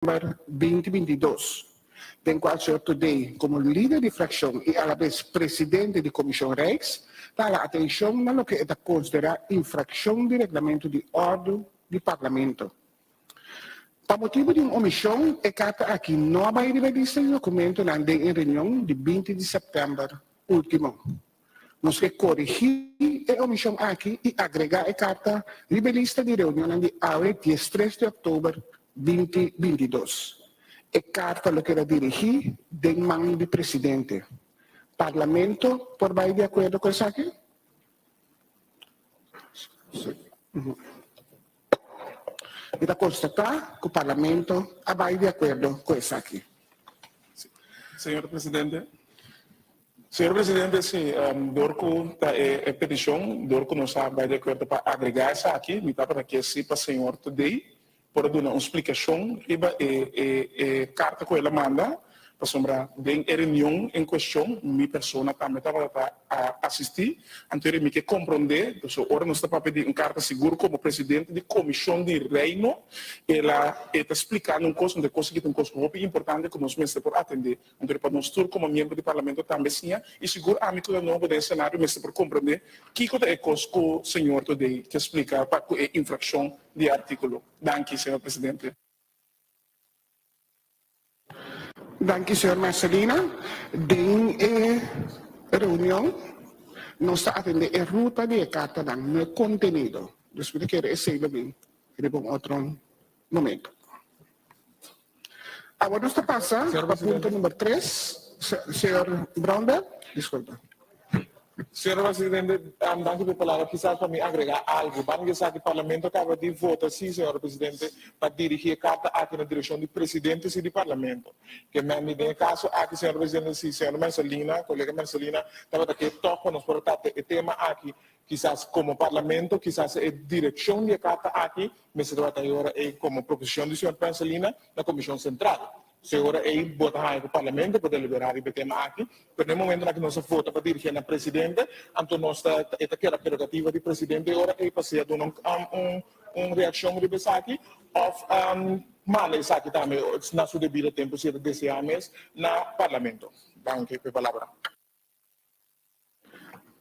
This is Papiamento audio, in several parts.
Sèptèmber 2022, den kual señor Todey komo lider di frakshon i alabes presidente di Komishon Rijks ta hala atenshon na loke e ta konsiderá infrakshon di reglamentu di òrdu di Parlamento. Pa motibu di un omishon e karta aki no a bai riba e lista di dokumentonan den e reunion di 20 di sèptèmber último. Nos ke korigí e omishon aki i agregá e karta riba e lista di reunionnan di awe 13 di òktober 2022. E karta lo keda dirigí den man di presidente. Parlamento por bai di akuerdo ku esaki? Mi ta konstatá ku Parlamento a bai di akuerdo ku esaki. Señor Presidente. Señor Presidente, si, dor ku ta e petishon, dor ku nos a bai di akuerdo pa agregá esaki, mi tabata ke si pa señor Todey por a duna un splikashon riba e e karta ku el a manda, pasobra den e reunion en kueshon mi persona tambe tabata ta asistí, anto mi ke komprondé, pasobra ora nos ta papia di un karta sigur komo presidente di Komishon di Reino el a e ta splikando un kos, anto e kos aki ta un kos hopi importante ku nos mester por atendé. Anto pa nos tur komo miembro di Parlamento tambe siña i sigur ami ku ta nobo den e senario mester por komprendé kiko ta e kos ku señor Todey ke splika pa ku e infrakshon di e artíkulo. Danki, señor presidente. Danki, señor Marcelina. Den e reunion nos ta atendé e ruta di e kartanan, no e kontenido. Dus mi ta kere esei lo bin riba un otro momento. Awor nos ta pasa pa punto number tres. Señor Brownberg, disculpa. Señor Presidente, danki pa e palabra. Kisas pa mi agrega algo. Ban di esaki Parlamento a caba di vota si, Señor Presidente, pa dirigi e carta aki na direccion di Presidente si di Parlamento. Ke men di den e caso aki, Señor Presidente, si Señor Mercelina, colega Mercelina, tabata ke toch pa nos por a trata e tema aki, kisas como Parlamento, kisas e direccion di e carta aki mester tabata e ora ei como proposicion di Señor Mercelina na Comision Central. So e ora ei bo ta haña ku Parlamento por deliberá riba e tema aki, pero na e momentonan ku nos a vota pa dirigié na presidente, anto nos ta e ta keda prerogativa di presidente e ora ei pa sea duna un un reakshon riba esaki òf manda esaki tambe na su debido tempu si e ta deseá mes na Parlamento. Danki pa e palabra.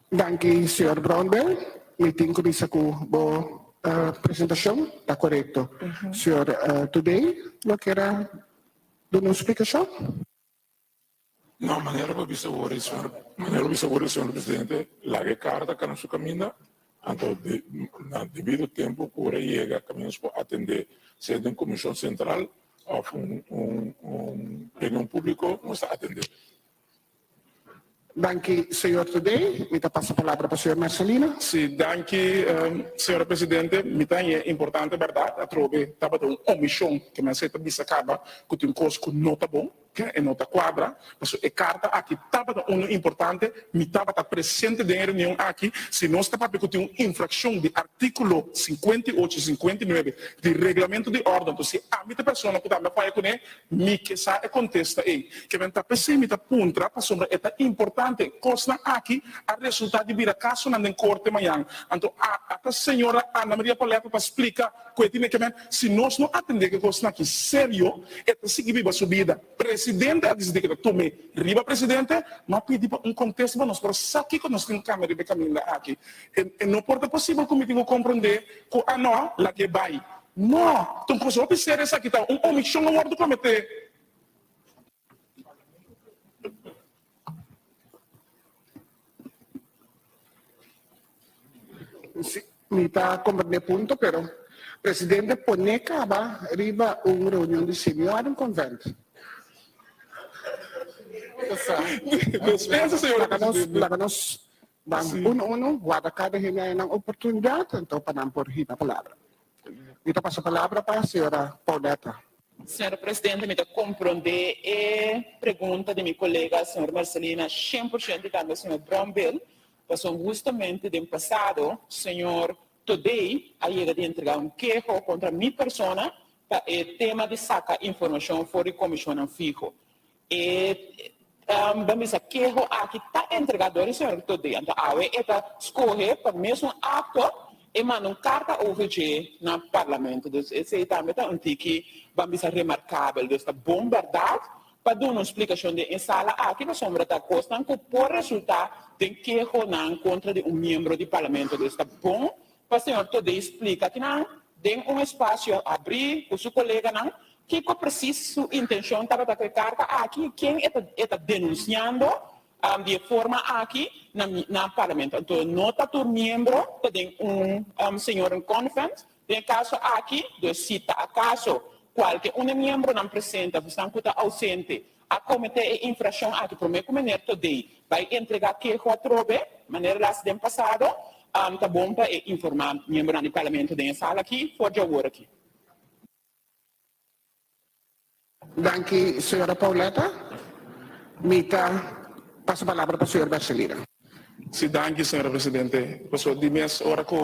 Danki señor Brownbill. Mi tin cu bisa cu bo presentacion ta corecto. Señor Today lo kier a duna un splicacion? No, manera bo bisa awor ei, señor, manera bo bisa awor ei, señor presidente, laga e carta cana su caminda, anto na debido tempo cu ora yega caminda nos por atende, sea den comision central of un un reunion publico, nos ta atende. Danki señor Todey. Mi ta pasa palabra pa señor Mercelina. Si, danki señora presidente. Mi ta haña importante berdad atrobe tabata un omishon ke men ta bisa kaba ku tin kos ku no ta bon, ke e no ta kuadra. Pasobra e karta aki tabata unu importante. Mi tabata presente den e reunion aki. Si nos ta papia ku tin un infrakshon di artíkulo 58 i 59 di reglamento di órden, anto si ami ta persona ku tambe a faya kuné, Mi ke sa e kontesta ei. Ke men ta p'esei mi ta puntra pasobra e ta importante. Kosnan aki a resultá di bira kasonan den korte mañan. Anto a ata señora Ana Maria Palermo ta splika ku e tine ke men si nos no atendé ku e kosnan aki serio e ta sigui biba su bida. Presidente a disidí ku ta tum'é riba presidente. No a pidi pa un kontesta pa nos por sa kiko nos tin ku kambia riba e kaminda aki. E no por ta posibel ku mi tin ku komprondé ku a no lag'é bai. No, ta un cosa hopi serio esaki ta, un omishon a wordo comete. Si, mi ta comprende e punto, pero presidente pone caba riba un reunion di senioren convent. Despensa, señora presidente. Laga nos Dan uno uno, warda kada hende haña nan oportunidat, anto pa nan por hiba palabra. Mi ta pasa palabra pa señora Pauletta. Señor Presidente, mi ta komprondé e pregunta di mi kolega señor Mercelina 100% i tambe señor Brownbill, pasobra hustamente den pasado señor Todey a yega di entregá un keho kontra mi persona pa e tema di saka informashon for di komishonnan fiho. E ban bisa keho aki ta entrega dor di señor Todé. Anto awe e ta scohe pa mesun acto. e manda un karta over dje na Parlamento. Dus esei tambe ta un tiki, ban bisa, remarkabel. Dus ta bon bèrdat pa duna un splikashon den e sala aki pasobra ta kosnan ku por resultá den kehonan kontra di un miembro di Parlamento. Dus ta bon pa señor Todé splika kinan den un espasio abrí ku su koleganan kiko presis su intenshon tabata ku e karta aki i ken e ta e ta denunsiando di e forma aki na na Parlamento. Anto no ta tur miembro ta den un señor en convent den e kaso aki, dus si ta akaso kualke un e miembronan presente of esnan ku ta ausente a kometé e infrashon aki promé ku meneer Todé bai entregá keho atrobe, manera el a hasi den pasado, ta bon pa e informá miembronan di Parlamento den e sala aki for dje awor aki. Danki señora Pauletta. Mi ta pasa palabra pa señor Bercelina. Si danki señora presidente. Pasobra di mes ora cu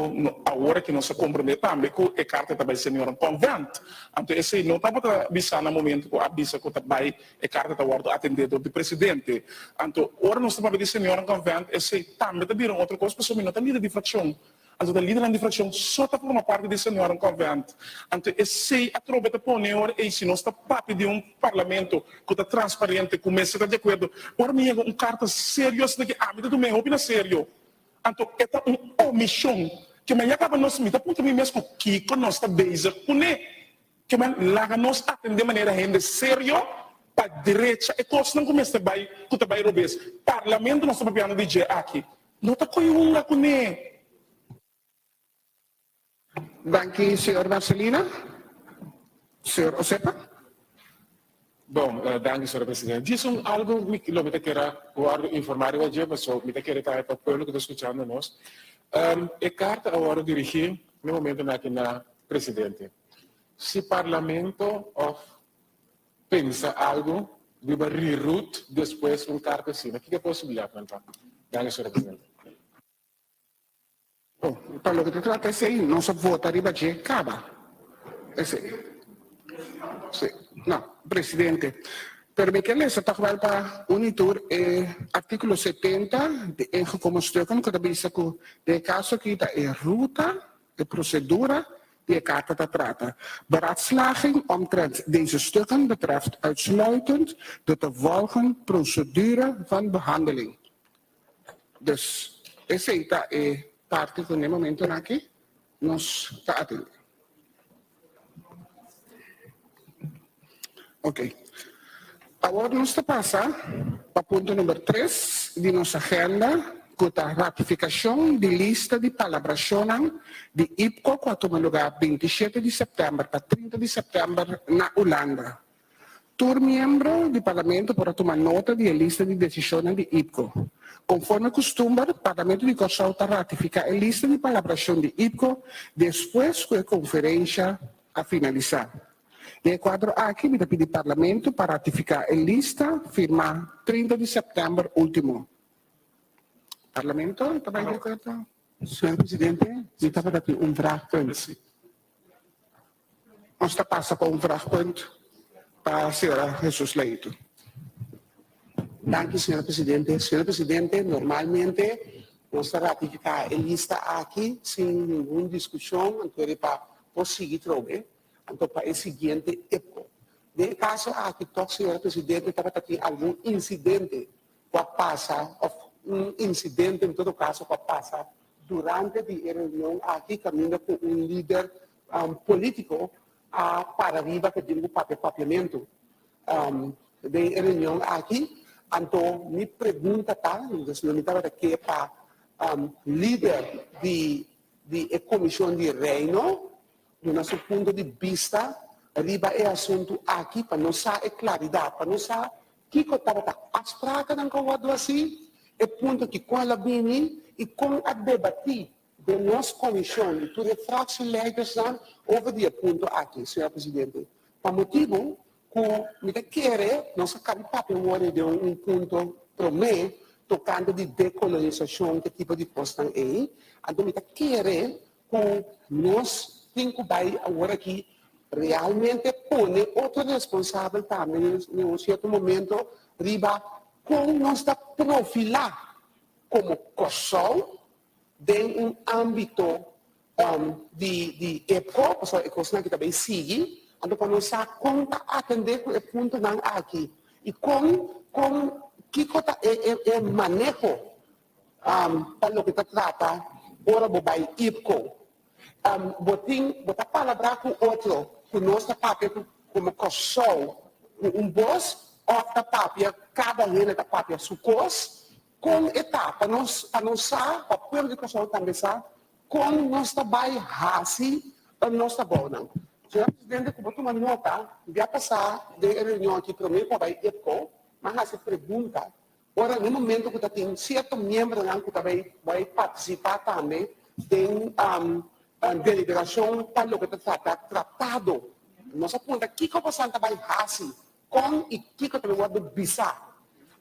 awor aki nos a comprende tambe cu e carta ta bay señor Convent. Anto esey no tabata bisa na momento cu a bisa cu ta bay e carta ta wordo atende door di presidente. Anto ora nos ta papia di señor Convent esey tambe ta bira un otro cos pasobra mi no ta lider di fraccion. Anto ta lidernan di frakshon so ta forma parti di Senioren Convent. Anto esei atrobe ta pone ora ei si nos ta papia di un parlamento ku ta transparente, ku mester ta di akuerdo. Ora mi yega un karta serio asina ki ami ta tum'é hopi na serio. Anto e ta un omishon ke men ya kaba nos mi ta puntra mi mes ku kiko nos ta bezig kuné. Ke men laga nos atendé manera hende serio pa drecha e kosnan ku mester bai ku ta bai robes. Parlamento nos ta papiando di dje aki. No ta koe hunga kuné. Danki señor Marcelina. Señor Osepa. Bon, danki señora presidente. Djis un algo mi lo mi ta kere a wòrdu informá riba dje paso mi ta kere tambe pa pueblo ku ta skuchando nos. E karta a wòrdu dirigí na e momentonan aki na presidente. Si parlamento òf Pensa algu riba reroute despues un karta asina. Kiko e posibilidatnan ta? Danki, señor presidente. Oh, pa loke ta trata esei, nos a vota riba dje kaba. Esei. Si. No, presidente. Pero mi ke lesa tòg wèl pa un i tur e artíkulo 70 di Ingekomen Stukken ku ta bisa ku den e kaso aki ta e ruta E procedura di e carta ta trata, Beraadslaging omtrent deze stukken betreft uitsluitend de te volgen procedure van behandeling. Dus esey ta e parti cu n'e momentonan aki nos ta atende. Ok. Awor nos ta pasa pa punto number tres di nos agenda cu ta ratificacion di lista di palabracionnan di IPCO cu a tuma lugar 27 di september pa 30 di september na Hulanda. Tur miembro di Parlamento por a tuma nota di e lista di decisionnan di IPCO. Conforme custumber, Parlamento di Corsou ta ratifica e lista di palabracion di IPCO despues cu e conferencia a finalisa. Den e kuadro aki mi ta pidi Parlamento pa ratifiká e lista firmá 30 di sèptèmber último. Parlamento ta bai di akuerdo? Señor Presidente, mi tabata tin un vraagpunt. Nos ta pasa pa un vraagpunt pa señora Jesus Leito. Danki, señor Presidente. Señor Presidente, normalmente nos ta ratifiká e lista aki sin ningun diskushon, anto riba por sigui trobe. Anto pa e siguiente epco. Den e caso aki toch señora Presidente tabata tin algun incidente cu a pasa of un incidente en todo caso cu a pasa durante di e reunion aki caminda cu un lider politico a para riba cu tin cu papia papiamento den e reunion aki. Anto mi pregunta ta, dus lo mi tabata ke pa lider di di e comision di Reino Duna su punto di bista riba e asuntu aki pa nos sa e klaridat, pa nos sa kiko tabata afsprakennan ku a wòrdu hasi, e punto ki kon el a bini i kon a debatí den nos komishon di tur e fraksieleidersnan over di e punto aki, señor presidente. Pa motibu ku mi ta kere nos a kabi papia wòrdu den un punto promé tokante di dekolonisashon, ke tipo di kosnan ei, anto mi ta kere ku nos tin ku bai awor aki realmente pone otro responsabel tambe den un sierto momento riba kon nos ta profilá komo Kòrsou den un ámbito. Di di EPCO, pasobra e kosnan aki ta bay sigui, anto pa nos sa kon ta atende ku e puntonan aki i kon kon kiko ta e e e maneho pa loke ta trata ora bo bay IPCO. Bo tin bo ta palabrá ku otro ku nos ta papia ku komo Kòrsou ku un bos òf ta papia kada hende ta papia su kos? Kon e ta pa nos pa nos sa pa pueblo di Kòrsou tambe sa Kon nos ta bai hasi pa nos tabounan? Señor Presidente, ku bo tuma nota, bia pasá den e reunion aki promé ku a bai IPCO, m'a hasi pregunta ora na e momento ku ta tin sierto miembronan ku ta bai bai partisipá tambe den deliberashon pa loke ta trata tratado. Nos a puntra kiko bosan ta bai hasi, kon i kiko ta bai wòrdu bisá.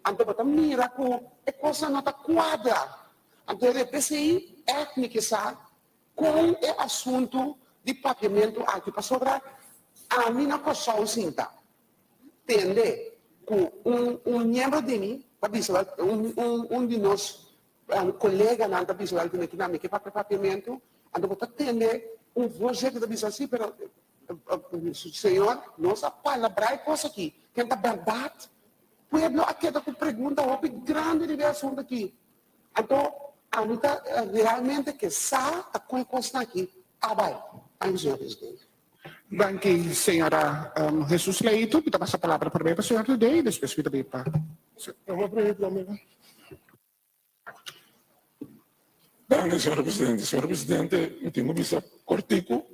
Anto bo ta mira ku e kosnan no ta kuadra. Anto e p'esei ègt mi ke sa kon e asuntu di papiamentu aki, pasobra ami na Kòrsou sinta tende ku un un miembro di mi ta bisa wèl un un un di nos koleganan ta bisa wèl ku mi ke papia papiamentu, anto bo ta tende un voorzitter ta bisa si pero señor nos a palabrá e kos aki, ken ta bèrdat? Pueblo a keda ku pregunta hopi grandi riba e asuntu aki. Anto ami ta realmente ke sa ta kon e kosnan aki a bai. Danki señor presidente. Danki señora Jesus Leito. Mi ta pasa palabra prome pa señor Todé y despues mi ta bin pa. Danki, señor presidente. Señor presidente, mi tin ku bisa kortiku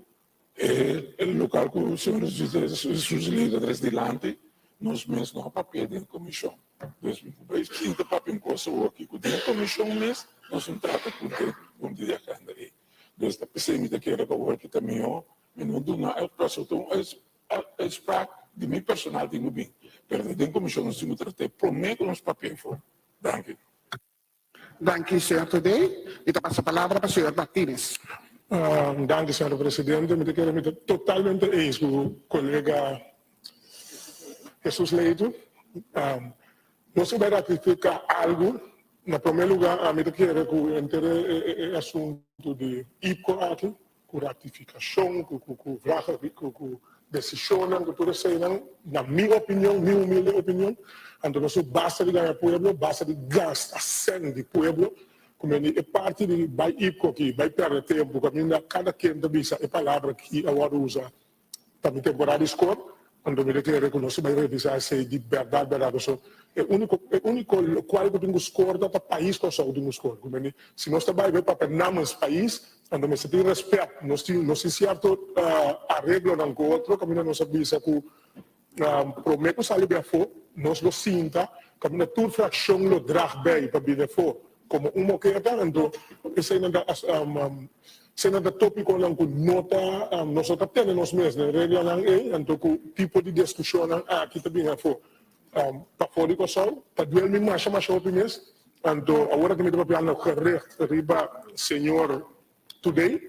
e lokal ku señor Jesus Leito a tres dilanti, nos mes no a papia den komishon. Dus mi por bai sinta papia un kos awor aki ku den komishon mes nos no trata ku e punto di agenda ei. Dus ta p'esei mi ta kere ku awor ki ta mihó mi no duna e pasobra ta un uitspraak di mi personal tin ku bin, pero ta den komishon nos tin ku trat'é promé ku nos papia afó. Danki. Danki, señor Todé. Mi ta pasa palabra pa señor Martinez. Danki, señor presidente. Mi ta kere mi ta totalmente eens ku kolega Jesus Leito. Nos a bai ratifiká algu. Na promé lugá ami ta kere ku henter e asuntu di IPCO aki, ku ratifikashon, ku vragen, ku desishonnan, ku tur eseinan, na mi opinion, mi humilde opinion, anto nos no basta di gaña pueblo, basta di gasta sèn di pueblo, ku meni e parti di bai IPCO aki, bai pèrdè tempu, kaminda kada ken ta bisa e palabra ki a wòrdu usa Ta mi temporada di skor, anto mi ta kere ku nos ta bai revisá esei di bèrdat bèrdat pasobra e úniko e úniko lokual ku tin ku skor ta ta pais Kòrsou tin ku skor. Ku mende si nos ta bai bai papia namens pais anto mester tin rèspèt. Nos tin nos tin sierto areglonan ku otro kaminda nos a bisa ku promé ku sali bin afó nos lo sinta kaminda tur frakshon lo drag bei pa bini afó komo un moketa anto eseinan ta Eseinan ta tópikonan ku no ta, nos no ta tene nos mes den reglanan ei, anto ku tipo di diskushonnan aki ta bini afó. Pafó di Kòrsou ta duel mi masha masha hopi mes, anto awor aki mi ta papiando gericht riba señor Today,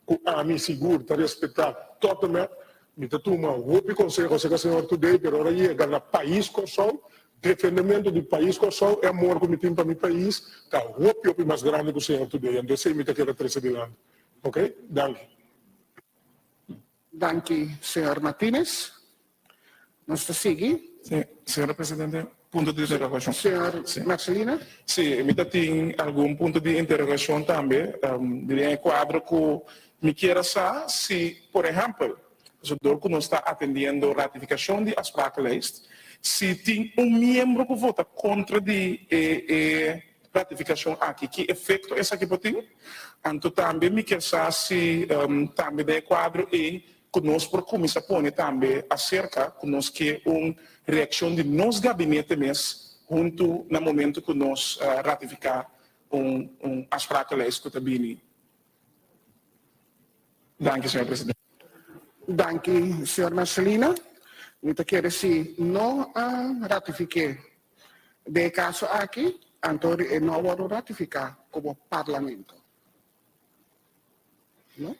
ku ami sigur ta respetá tot en met. Mi ta tuma hopi konseho aserka señor Today, pero ora yega na pais Kòrsou, Defendementu di pais Kòrsou, e amor ku mi tin pa mi pais ta hopi hopi mas grandi ku señor Today, anto esei mi ta keda trese dilanti. Ok, danki. Danki, señor Martinez. Nos ta sigui. Sí, señora presidente, punto di interrogashon. Señor Marcelina. Sí, mi ta tin algun punto di interrogashon tambe den e kuadro ku mi kier a sa si, por ehèmpel, Pasobra dor ku nos ta atendiendo ratifikashon di afsprakenlijst, si tin un miembro ku vota kontra di e e ratifikashon aki, ki efekto esaki por tin? Anto tambe mi kier sa si tambe den e kuadro ei ku nos por kuminsá pone tambe aserka ku nos ke un reakshon di nos gabinete mes huntu na momento ku nos ratifiká un un afsprakenlijst ku ta bini. Danki, señor presidente. Danki, señor Marcelina. Mi ta kere si no a ratifiké den e kaso aki, anto e no a wòrdu ratifiká komo parlamento. No?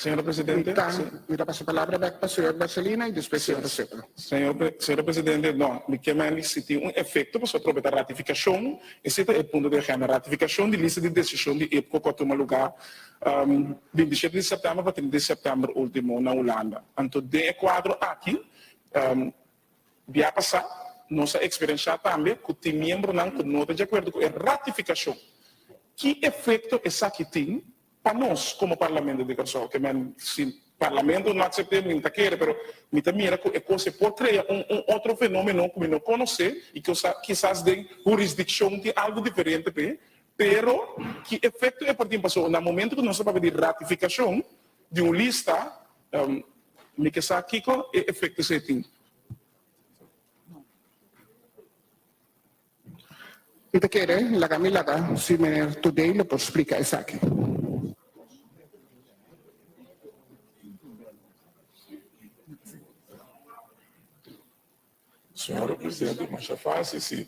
Señora Presidente. Mi ta, mi ta pasa palabra bek pa señor Marcelina y despues señor Osepa. Señor, señora Presidente, no, mi ke mandi si tin un efecto pasobra atrobe ta ratificacion, esey ta e punto di agenda, ratificacion di lista di decision di IPCO cu a tuma lugar 27 di september pa 30 di september ultimo na Hulanda. Anto den e cuadro aki, bia pasa nos a experiencia tambe cu tin miembronan cu no ta di acuerdo cu e ratificacion. Ki efecto esaki tin Pa nos komo Parlamento di Kòrsou, ke men si Parlamento no aksept'é mi ta kere, pero mi ta mira ku e kos e por krea un un otro fenómeno ku mi no konosé i ku sa kisas den hurisdikshon tin algu diferente p'e, pero ki efekto e por tin pasobra na momento ku nos ta papia di ratifikashon di un lista mi ke sa kiko e efekto esei tin. Mi ta kere laga mi laga si meneer Today lo por splika esaki. Señor Presidente, masha fácil si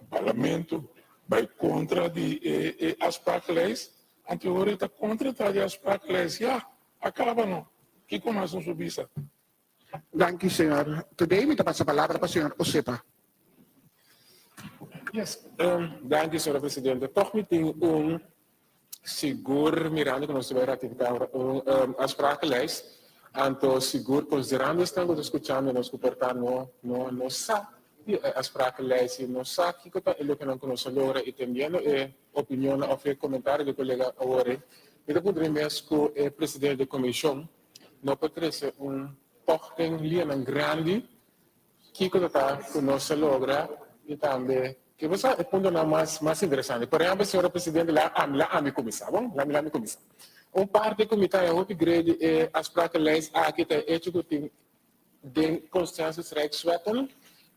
Parlamento bai contra di e afsprakenlijst, anto ora e ta contra ta di afsprakenlijst, ya, a caba no. Kico mas nos por bisa? Danki señor. Today mi ta pasa palabra pa señor Osepa. Yes, danki señora presidente. Toch mi tin un sigur mirando ku nos ta bai ratifiká ora un afsprakenlijst, anto sigur konsiderando esnan ku ta skuchando nos ku por ta no no no sa di e afsprakenlijst i no sa kiko ta e lokenan ku nos a logra i tendiendo e opinionnan òf e komentario di kolega awor ei, mi ta puntra mi mes ku e presidente di komishon No por trece un pog den lianan grandi. Kico ta ta cu nos a logra y tambe ke bo sa e puntonan mas mas interesante. Por ehempel, señora Presidente, la ami la ami cuminsa, bon? La mi la mi cuminsa. Un parti cu mi ta haña hopi grei di e afsprakenlijst aki ta e hecho cu tin den consensus Rijkswetten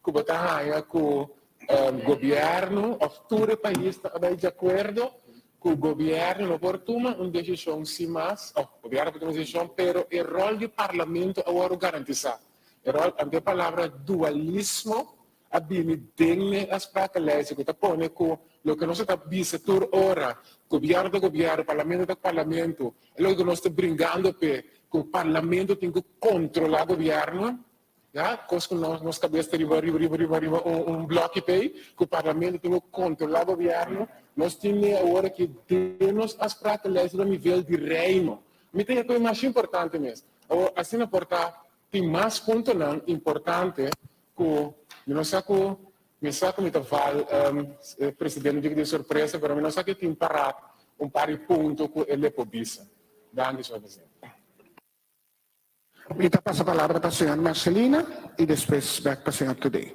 cu bo ta haña cu gobierno of tur e pais ta bay di acuerdo cu gobierno no por tuma un decision sin mas, of gobierno por tuma un decision pero e rol di parlamento a worde garantisa. E rol, anto e palabra dualismo a bini den e afsprakenlijst cu ta pone cu loke nos ta bisa tur ora, gobierno ta gobierno, parlamento ta parlamento, e loke cu nos ta bringando p'e, cu parlamento tin cu controla gobierno, ya, cos cu nos nos cabes ta riba riba riba riba riba un un bloki p'ey, cu parlamento tin cu controla gobierno, nos tin e awor aki den nos afsprakenlijst riba nivel di reino. Mi ta yega cu e mas importante mes. Awor asina por ta tin mas puntonan importante Ku mi no sa ku mi sa ku mi ta val e presidente di sorpresa pero mi no sa ke tin para un par di punto ku e le por bisa. Danki señor presidente. Mi ta pasa palabra pa señor Marcelina y despues bek pa señor Today.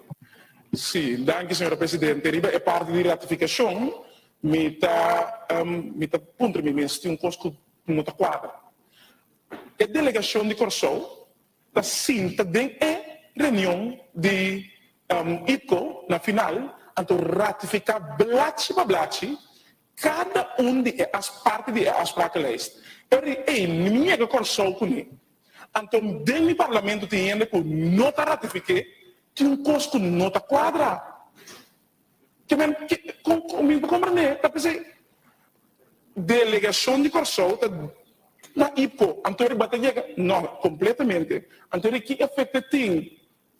Sí, danki señora presidente. Riba e parti di ratifikashon mi ta mi ta puntra mi mes tin un kos ku no ta kuadra. E delegashon di Kòrsou ta sinta den e reunion di IPCO na final anto ratifiká blachi pa blachi kada un di e as parti di e afsprakenlijst. Pero di ey mi yega Kòrsou kuné anto den mi parlamento tin hende ku no ta ratifiké tin un kos ku no ta kuadra. Ke men ke kon mi ta komprendé ta p'esei delegashon di Kòrsou ta na IPCO anto riba ta yega no kompletamente anto di ki efekto e tin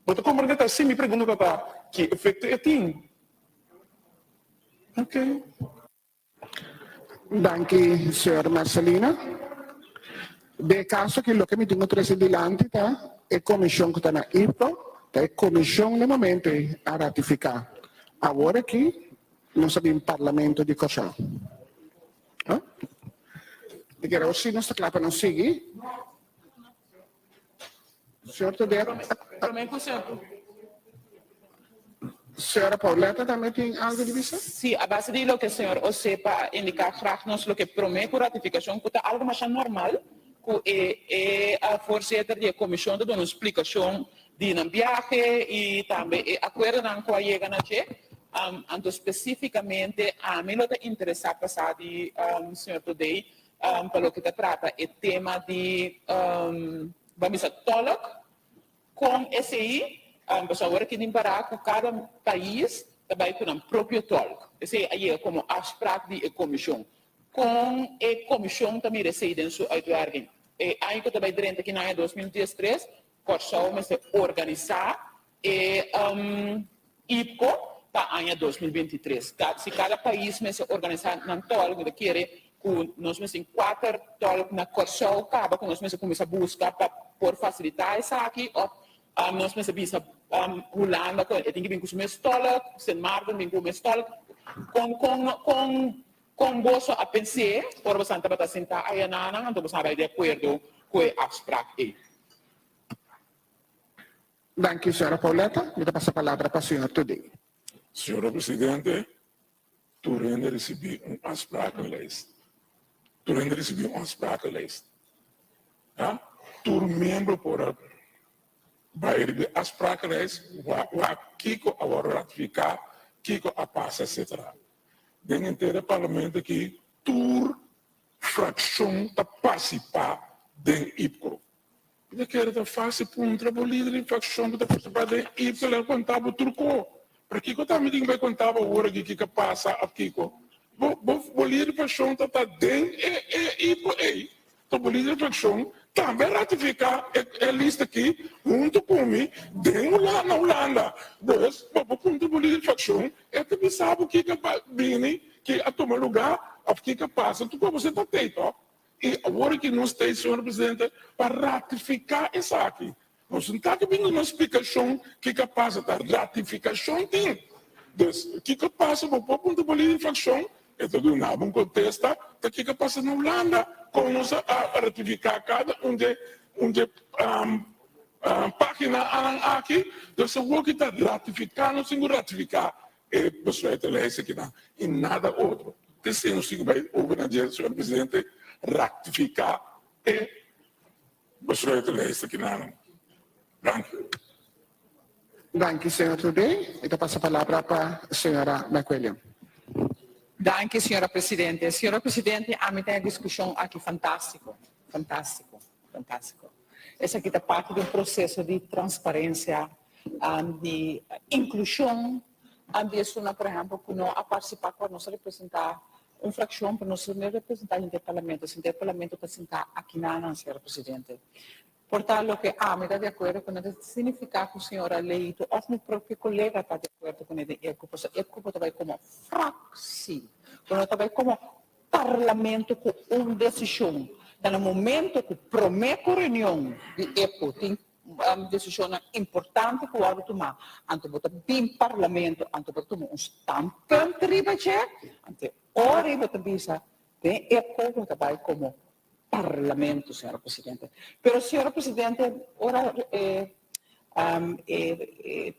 bo ta komprendé ta si mi pregunta ta ta ki efekto e tin ok. Danki señor Marcelina. Den e kaso aki loke mi tin ku trese dilanti ta e komishon ku ta na IPCO, ta e komishon na e momento ei a ratifiká. Awor aki nos a bin Parlamento di Kòrsou. Mi kere awor si nos ta kla pa nos sigui. Señor Todero. Prome cu señor. Señora Pauletta tambe tin algo di bisa? Sí, a base di loke señor Osepa a indica graag nos loke prome cu ratificacion cu ta algo masha normal cu e e voorzitter di e comision ta duna un splicacion di nan biahe y tambe e acuerdonan cu a yega na dje. Anto specificamente ami lo ta interesa pa sa di señor Todey Pa loke ta trata e tema di, ban bisa tolk, kon esei, pasobra awor aki tin pará ku kada pais ta bai ku nan propio tolk. Esei a yega komo afsprak di e komishon. Kon e komishon ta mira esei den su uitwerking? E aña ku ta bai drenta aki na aña 2013, Kòrsou mester organisá e IPCO pa aña 2023. Si kada pais mester organisá nan tòlk, mi ta kere ku nos mester tin kuater tòlk na Kòrsou kaba ku nos mester kuminsá buska pa por fasilitá esaki òf nos mester bisa Hulanda ku e tin ke bin ku su mes tòlk, Sint Maarten bin ku mes tòlk. Kon kon kon Kon boso a pens'é ora bosan tabata sintá ayananan, anto bosan a bai di akuerdo ku e afsprak ei? Danki, señora Pauletta. Mi ta pasa palabra pa señor Todé. Señora Presidente, tur hende risibí un afsprakenlijst. Tur hende risibí un afsprakenlijst. Ya? Tur miembro por a bai riba e afsprakenlijst, wak kiko a wòrdu ratifiká, kiko a pasa, etcetera. Den henter e parlamento aki tur frakshon ta partisipá den IPCO. Mi ta kere ta fásil puntra bo lider di frakshon ku ta partisipá den IPCO lei konta bo tur ko. Pero kiko ta mi tin bai konta bo awor aki kiko a pasa òf kiko? Bo bo lider di frakshon ta ta den e e IPCO ei. Ta bo lider di frakshon tambe a ratifiká e lista aki huntu ku mi den na Hulanda. Dus bo por puntra bo lider di frakshon E ta bisa bo kiko a bini, ki a tuma lugá òf kiko a pasa. Tur kos bo ta tei tòg. I awor aki nos tei, señor presidente, pa ratifiká esaki. Nos no ta bini duna splikashon kiko a pasa, ta ratifikashon tin. Dus, kiko a pasa bo por puntra bo lider di frakshon, e ta duna bo un kontesta ta kiko a pasa na Hulanda, kon nos a ratifiká kada un dje un dje Pagina anan aki, dus awor ki ta ratifica nos tin cu ratifica e besluitenlijst akinan y nada otro. Esey nos tin cu bay over na dje, señor presidente, ratifica e besluitenlijst akinan. Danki. Danki, señor Thodé. Mi ta pasa palabra pa señora McWilliam. Danki, señora presidente. Señora presidente, ami ta e discusion aki fantastico, fantastico. Fantástiko. Esaki ta parti di un proseso di transparensia, di inklushon di esunnan, por ehèmpel, ku no a partisipá ku nos a representá un frakshon, pero nos no representá henter parlamento. Henter parlamento ta sintá akinanan, señor presidente. Por ta loke ami ta di akuerdo ku no ta signifiká ku señora Leito òf mi propio kolega ta di akuerdo kuné den EPCO, pasobra EPCO bo ta bai komo fraksie, bo no ta bai komo Parlamento ku un desishon. Ta na momento ku promé ku reunion di EPCO tin desishonnan importante ku wòrdu tumá, anto bo ta bin Parlamento, anto bo ta tuma un standpunt riba dje, anto e ora ei bo ta bisa den EPCO bo ta bai komo Parlamento, señora Presidente. Pero, señora Presidente, ora e e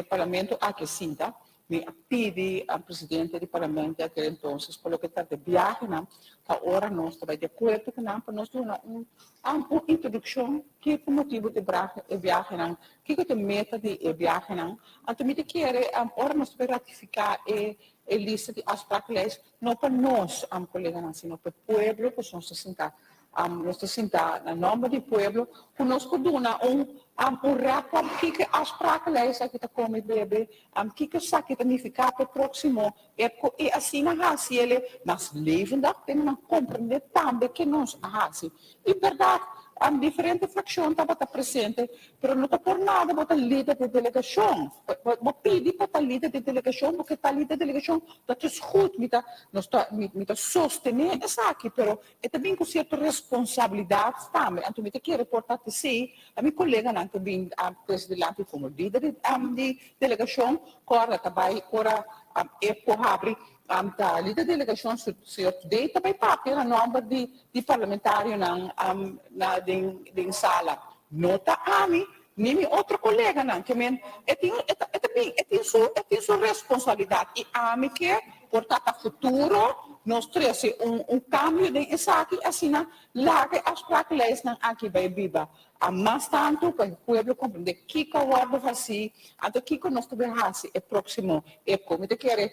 Parlamento aki a sinta, mi a pidi Presidente di Parlamento di aquel entonces pa loke ta de biahenan, pa ora nos ta bai di acuerdo cu nan pa nos duna un un introduccion kico motibo di e biahenan, kico ta e meta di e biahenan. Anto mi ta kere ora nos ta bai ratifica e e lista di afsprakenlijst, no pa nos coleganan, sino pa e pueblo cu nos ta sinta Nos ta sinta na nomber di pueblo cu nos por duna un un rapport kiko e afsprakenlijst aki ta come bebe, kiko esaki ta nifica pa e proximo epco y asina haci ele mas levendig pa nan comprende tambe ke nos a haci. Y berdad diferente fraccion tabata presente pero no ta por nada bo ta lider di delegacion. Bo pidi pa ta lider di delegacion porque ta lider di delegacion dat is goed mi ta nos ta mi ta sostene esaki pero E ta bin ku sierto responsabilidat tambe. Anto mi ta kere por ta tesei a mi koleganan ku bin trese dilanti komo lider di delegashon, kòrda ta bai ora e por habri ta lider di delegashon señor Today ta bai papia na nòmber di parlamentarionan na den sala. No ta ami ni mi otro koleganan. Ke men e tin e ta bin e tin su e tin su responsabilidat i ami ke por ta pa futuro nos trese un un kambio den esaki asina laga e afsprakenlijstnan aki bai biba a mas tantu pa e pueblo komprende kiko a wòrdu hasí anto kiko nos ta bai hasi e próksimo epko. Mi ta kere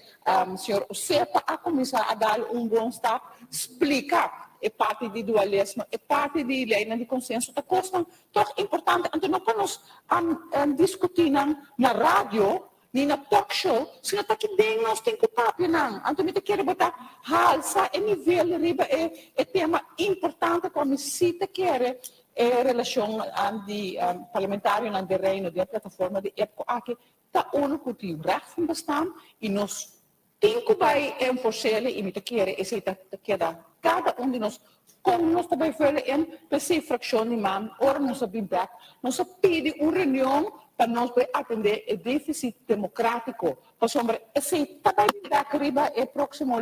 señor Osepa a kuminsá a dal un bon stap splika e parti di dualismo e parti di leinan di konsenso ta kosnan Toch importante, anto no pa nos diskutí nan na radio. Ni na talk show, sino ta ki den nos tin ku papia nan. Anto mi ta kere bo ta halsa e nivel riba e e tema importante ku ami si ta kere e relashon di parlamentarionan den Reino den e plataforma di EPCO aki ta unu ku tin recht van bestaan i nos tin ku bai enfors'el i mi ta kere esei ta keda kada un di nos kon nos ta bai vul in. P'esei frakshon di man ora nos a bin bek nos a pidi un reunion pa nos bai atendé e defisit demokratiko pasobra esei ta bai bin bek riba e próksimo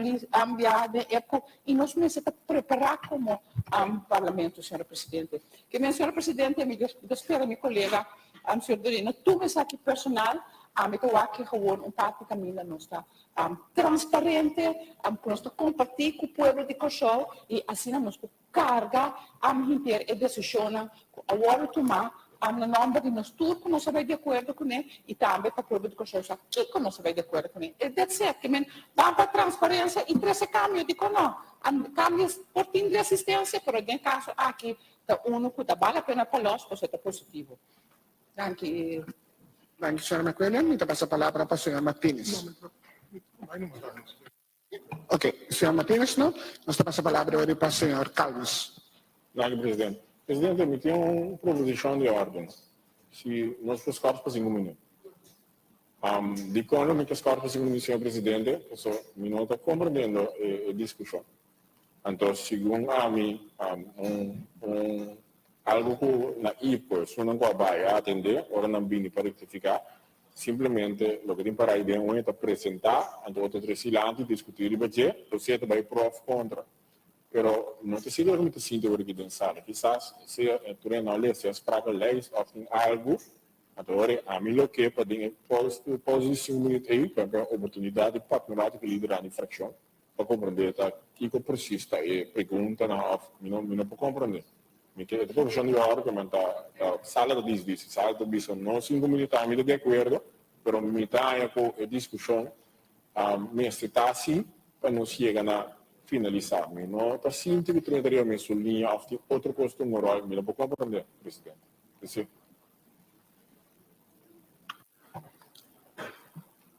biaha den EPCO i nos mester ta prepará komo parlamento señora presidente. Ke men señora presidente mi ta spera mi kolega señor Dorino tuma esaki personal. Ami ta wak ke gewoon un parti kaminda nos ta transparente, ku nos ta kompartí ku pueblo di Kòrsou i asina nos por karga hinter e desishonnan ku a wòrdu tumá na nòmber di nos tur ku nos a bai di akuerdo kuné i tambe pa pueblo di Kòrsou sa kiko nos a bai di akuerdo kuné. E that's it. Ke men ban pa transparensia i trese kambio. Dikon no? Kambio por tin resistensia pero den e kaso aki ta unu ku ta bal la pena pa lòs pasobra ta positivo. Danki. Danki, señora McWilliam. Mi ta pasa palabra pa señor Martinez. Ok, señor Martinez no. Nos ta pasa palabra ori pa señor Calmes. Danki, presidente. Presidente, mi tin un proposicion di orden. Si nos por scors pa cinco minuut. Dicon lo mi ta scors pa cinco minuut, señor presidente? Pasobra mi no ta comprendiendo e discusion. Anto segun ami un un algo ku na IPO esunnan ku a bai a atendé ora nan bini pa rektifiká simplemente loke tin para ahi den un e ta presentá anto otro tresi lanti diskutí riba dje lo sea ta bai pro òf kontra pero no ta sigur loke mi ta sinti ora aki den sala kisas sea tur hende no a lesa e sprakenlijst òf tin algu anto ora ami lo ke pa den e pòus di sinku minüt ei ku a oportunidat di papia un ratu ku lidernan di frakshon. Pa komprendé ta kiko presis ta e preguntanan òf mi no mi no por komprendé. Mi ke e ta profeshon di òrdu ke men ta ta sala ta disidi si sala ta bisa no sinku minüt mi ta di akuerdo pero mi ta haña ku e diskushon mester ta asi pa nos yega na finalisá. Mi no ta sinti ku 30 riba mesun liña òf tin otro kos ta un ròl mi no por komprendé presidente. Esei.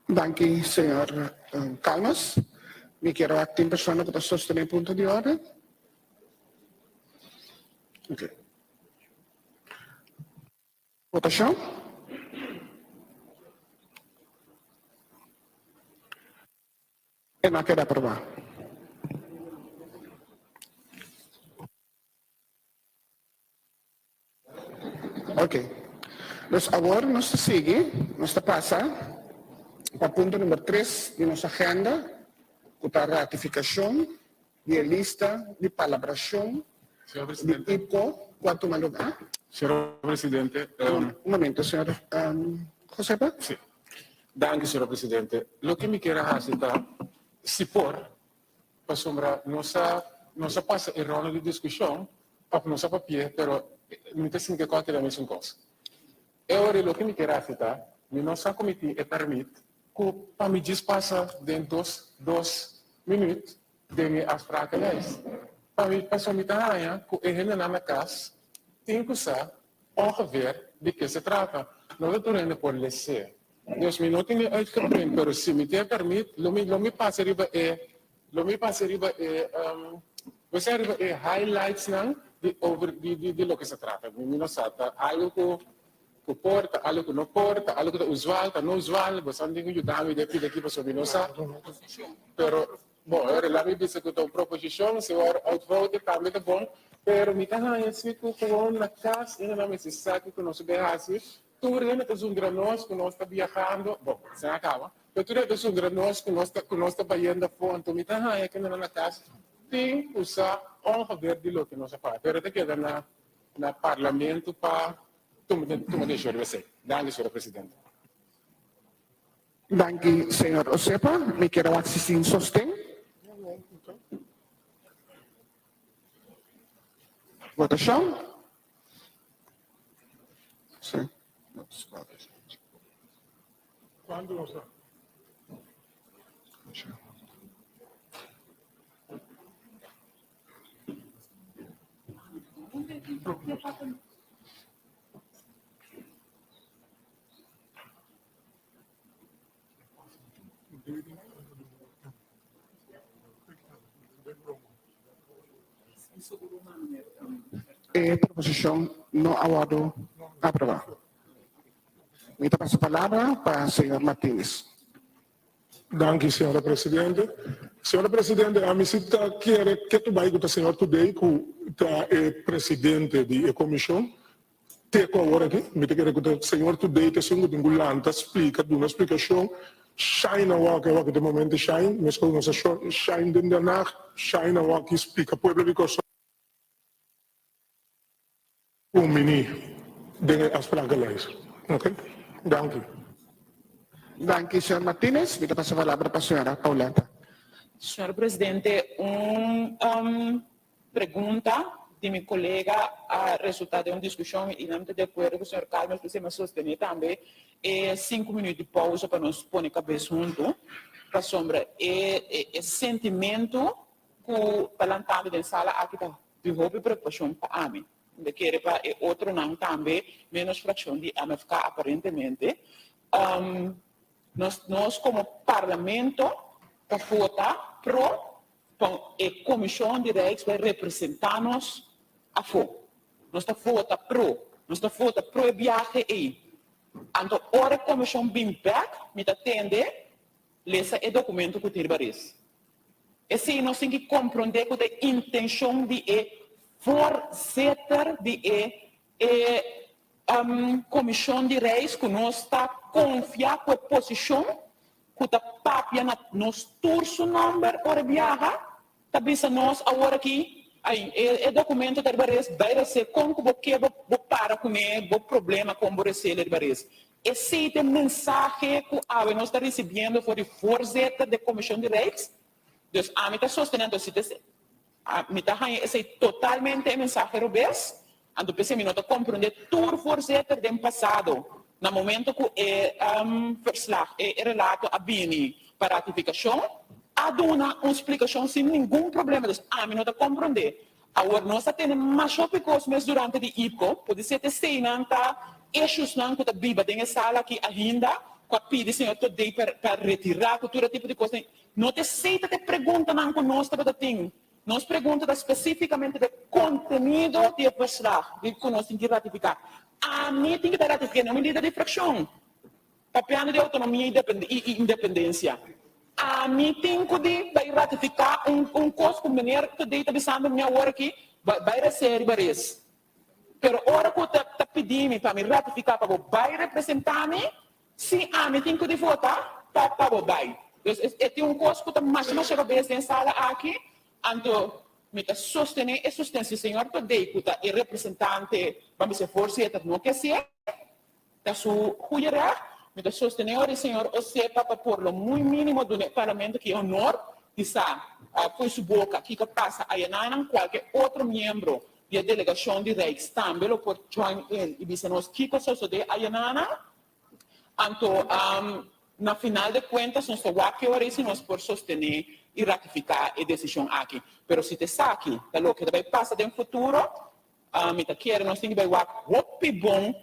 Danki, señor Calmes. Mi kier wak tin persona ku ta sostené punto di orden? Ok. Votashon. E no a keda aprobá. Ok. Dus awor nos ta sigui, nos ta pasa pa punto number tres di nos agenda, ku ta ratifikashon di e lista di palabrashon Señor di Presidente. IPCO ku a tuma lugá. Señor Presidente, Un momento, señor Josepa. Sí. Danki, señor Presidente. Loke mi kier a hasi ta, si por, Pasobra nos a nos a pasa e ronda di diskushon òf nos a papia pero mi ta sinti ku a keda mesun kos. E ora ei loke mi kier hasi ta mi no sa ku mi tin e pèrmit ku pa mi djis pasa den dos dos minüt den e afsprakenlijst. Pa mi pasobra mi ta haña ku e hendenan na kas tin ku sa ongeveer di ke se trata. No ta tur hende por les'é. Dios, mi no tin e uitgeprint, pero si mi tin e permit, lo mi, lo mi pasa riba e, lo mi pasa riba e, um, bo sa riba e highlightsnan di over, di, di, di loke sa trata. Mi, mi no sa, ta algo ku, ku por, ta algo ku no por, ta algo ku ta usual, ta no usual, bo sa tin ku yuda mi den pida aki pasobra mi no sa. Pero, bon, e ora la mi bisa ku ta un proposishon, si wòrdu outvoted tambe ta bon, pero mi ta haña si ku gewoon na kas, i nan mester sa kiko nos a bay hasi, Tur hende ta zundra nos ku nos ta biahando, bon, esei a kaba, pero tur hende ta zundra nos ku nos ta ku nos ta bayendo afó, anto mi ta haña kende nan na kas tin ku sa ongeveer di loke nos a fala, pero ta keda na na parlamento pa tuma tuma desishon riba esei. Danki, señor presidente. Danki, señor Osepa. Mi kier a wak si sin sosten. Votashon. Sí. Cuánto nos da? E proposishon no a wòrdu aprobá. Mi ta pasa palabra pa señor Martines. Danki, señora presidente. Señora presidente, ami si ta kere ke tu bai ku ta señor Today ku ta e presidente di e komishon. Te ku awor aki, mi ta kere ku ta señor Today ta esun ku tin ku lanta splika, duna splikashon. Shine awor aki, awor aki ta e momento di shine. Meskos nos a shine den Den Haag, shine awor aki splika pueblo di Kòrsou. Un mini den e afsprakenlijst. Ok. Danki. Danki, señor Martinez. Mi ta pasa palabra pa señora Pauletta. Señor Presidente, un pregunta di mi colega a resulta den un discusion y nan ta di acuerdo cu señor Calmes, p'esei mi a sostene tambe e sinku minuut di pausa pa nos pone cabes hunto, pasobra e e sentimento cu ta lantando den sala aki ta Di hopi preokupashon pa ami. Mi ta kere pa e otronan tambe, menos frakshon di MFK aparentemente. Nos nos komo parlamento ta vota pro pa e komishon di Rijks bai representá nos afó. Nos ta vota pro. Nos ta vota pro e biahe ei. Anto ora e komishon bin bèk mi ta tende lesa e dokumento ku tin riba res. Esei nos tin ki komprondé ku ta e intenshon di e voorzitter di e e komishon di reis ku nos ta konfia ku e posishon ku ta papia na nos tur su nòmber ora e biaha ta bisa nos awor aki ai e dokumento ta riba res bai resé kon ku bo ke bo para kuné bo problema kon bo resé riba res. Esei ta e mensahe ku awe nos ta risibiendo for di voorzitter di Komishon di Rijks. Dus ami ta sostené anto si ta mi ta haña esei totalmente e mensahe robes, anto p'esei mi no ta komprondé tur voorzitter den pasado na momento ku e verslag, e relato a bini pa ratifikashon, a duna un splikashon sin ningun problema. Dus ami no ta komprondé. Awor nos a tene masha hopi kos mes durante di IPCO, podisé ta eseinan ta issuesnan ku ta biba den e sala aki ainda ku a pidi señor Todey pa pa retirá ku tur e tipo di kosnan. No ta esei ta e preguntanan ku nos tabata tin. Nos pregunta ta spesífikamente di e kontenido di e verslag di ku nos tin ki ratifiká. Ami tin ki ta ratifiká, no mi lider di frakshon. Papiando di autonomia i independencia, ami tin cu di bay ratifica un un cos cu meneer Todey ta bisando mi awor aki, bay rece riba res. Pero ora cu ta ta pidi mi pa mi ratifica pa bo bay representa mi, si ami tin cu di vota pa pa bo bay. Dus e tin un cos cu ta masha masha robes den sala aki, anto mi ta sostene e sosten si señor Todey cu ta e representante, ban bisa e voorzitter no ke ser, Ta su goede recht. Mi ta sostené ora e señor Osepa pa por lo muy mínimo duna e Parlamento ki honor di sa fo'i su boca kiko a pasa ayananan. Cualke otro miembro di e delegacion di Rijks tambe lo por join in y bisa nos kiko a sosodé ayananan. Anto na final de cuentas nos ta wak ki ora y si nos por sostené y ratifica e decision aki. Pero si ta esaki ta loke ta bay pasa den futuro, Mi ta kere nos tin ki bai wak hopi bon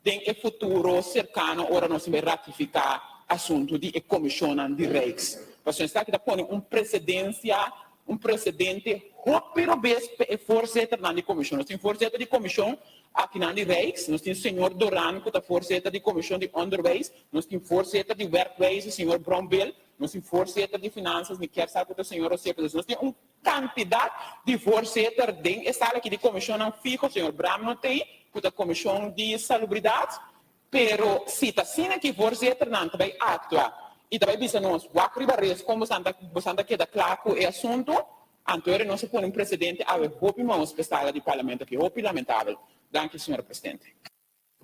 den e futuro serkano ora nos tin bai ratifiká asuntu di e komishonnan di Rijks. Pasobra esaki ta pone un presedensia, un presedente hopi robes pa e voorzitternan di komishon. Nos tin voorzitter di komishon akinan di Rijks, nos tin señor Doran ku ta voorzitter di komishon di onderwijs, nos tin voorzitter di werkwijze señor Brombil, nos tin voorzitter di finansas, mi kier sa ku ta señor Rosé. Pues nos tin un Kantidat di voorzitter den e sala aki di komishonnan fiho, señor Bram no t'ei, ku ta komishon di salubridat, pero si ta asina ki voorzitternan ta bai aktua i ta bai bisa nos wak riba res kon bosan ta bosan ta keda kla ku e asuntu, anto ora nos a pone un presedente awe hopi maos p'e sala di parlamento aki, hopi lamentabel. Danki, señor presidente.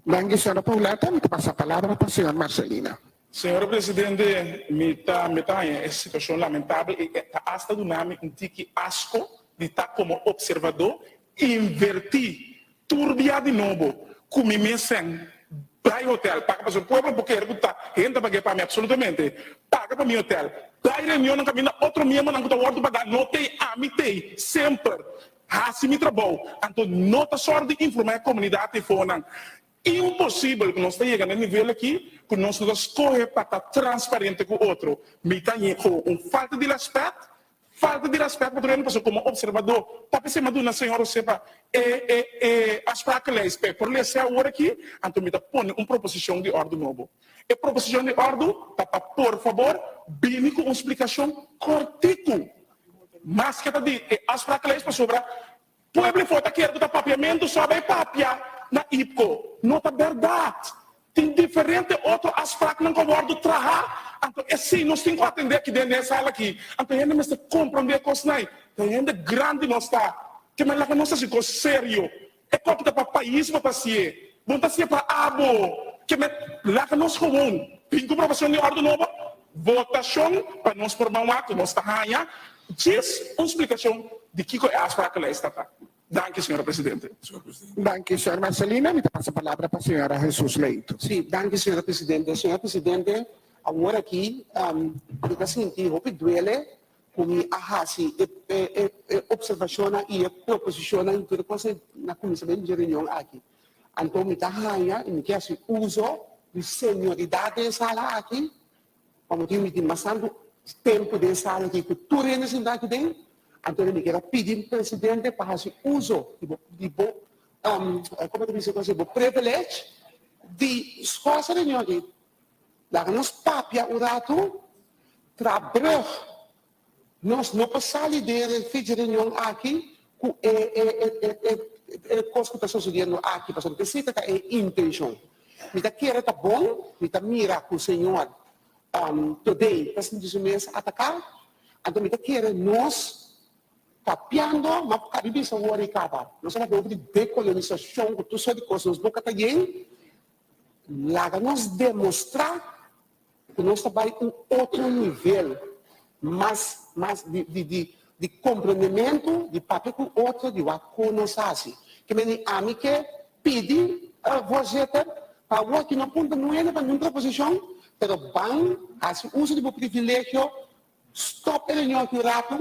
Danki señora Pauletta, mi ta pasa palabra pa señor Marcelina. Señor Presidente, mi ta mi ta haña e situacion lamentabel y e ta hasta duna mi un tiki asco di ta como observador inverti tur bia di nobo cu mi mes sen bay hotel paga pasobra pueblo por kere cu ta hende ta paga pa mi absolutamente paga pa mi hotel bay reunionnan caminda otro miembronan cu ta wordo paga no tey ami tey semper Hasi mi trabou, anto no ta sòru di informá e komunidat ei fonan. Imposibel ku nos ta yega na e nivel aki ku nos no ta skohe pa ta transparente ku otro. Mi ta haña ku un falta di rèspèt, falta di rèspèt pa tur hende pasobra komo opservadó ta p'esei mi a duna señor Josepa e e e afsprakenlijst p'e por lesa awor aki, anto mi ta pone un proposishon di òrdu nobo. E proposishon di òrdu ta pa por fabor bini ku un splikashon kòrtiku maske ta di e afsprakenlijst pasobra Pueblo for ta kere ku ta papiamentu so a bai papia na IPKO. No ta bèrdat. Tin diferente otro afspraknan ku a wòrdu traha, anto esei nos tin ku atendé aki den e sala aki. Anto hende mester komprondé e kosnan. Ta hende grandi nos ta. Ke men laga nos hasi kos serio. E koki ta pa pais bo ta hasié. Bo no ta hasié pa abo. Ke men laga nos gewoon bin ku probashon di òrdu nobo, votashon pa nos por ban wak ku nos ta haña. Djis un splikashon di kiko e afsprakenlijst ta ta. Danki, señora presidente. Danki, señor Marcelina. Mi ta pasa palabra pa señora Jesus Leito. Sí, danki, señora presidente. Señora presidente, awor aki mi ta sinti hopi duele ku mi a hasi e e opservashonnan i e proposishonnan i tur e kos na kuminsamentu dje reunion aki. Anto mi ta haña i mi ke hasi uso di senioridat den e sala aki Pa motibu mi tin mas tantu tempu den sala aki ku tur hende sinta aki den, anto mi kier a pidi presidente pa hasi uso di bo di bo komo ta bisa bo privilege di skòs e reunion aki. Laga nos papia un ratu, tra brug. Nos no por sali den e fecha reunion aki ku e e e e e kos ku ta sosodiendo aki, pasobra esei ta e intenshon. Mi ta kere ta bon, mi ta mira ku Señor Todey ta sinti su mes ataká, anto mi ta kere nos papiando, ma kabi bisa wor i kaba. Nos a papia hopi di dekolonisashon ku tur sort di kos, nos boka ta yen, laga nos demostrá ku nos ta bai un otro nivel mas mas di di di di komprendementu, di papia ku otro, di wak kon nos hasi. Ke meni ami ke pidi voorzitter pa awor ki no punta nuebe pa niun proposishon, pero ban hasi uso di bo privilegio, stòp e reunion aki un ratu,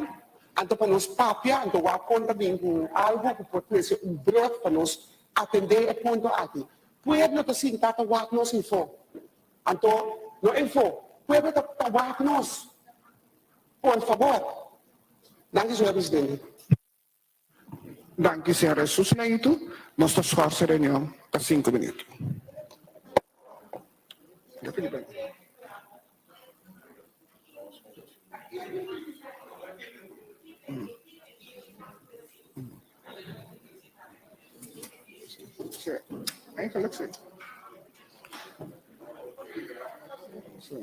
anto pa nos papia, anto wak kon ta bin ku algu ku por trese un brug pa nos atendé e punto aki. Pueblo ta sinta ta wak nos info. Anto no enfo, pueblo ta ta wak nos. Por fabor. Danki señor presidente. Danki señor Jesus Leito. Nos ta schorse reunion pa sinku minuut. Eigenlijk sí. Sí.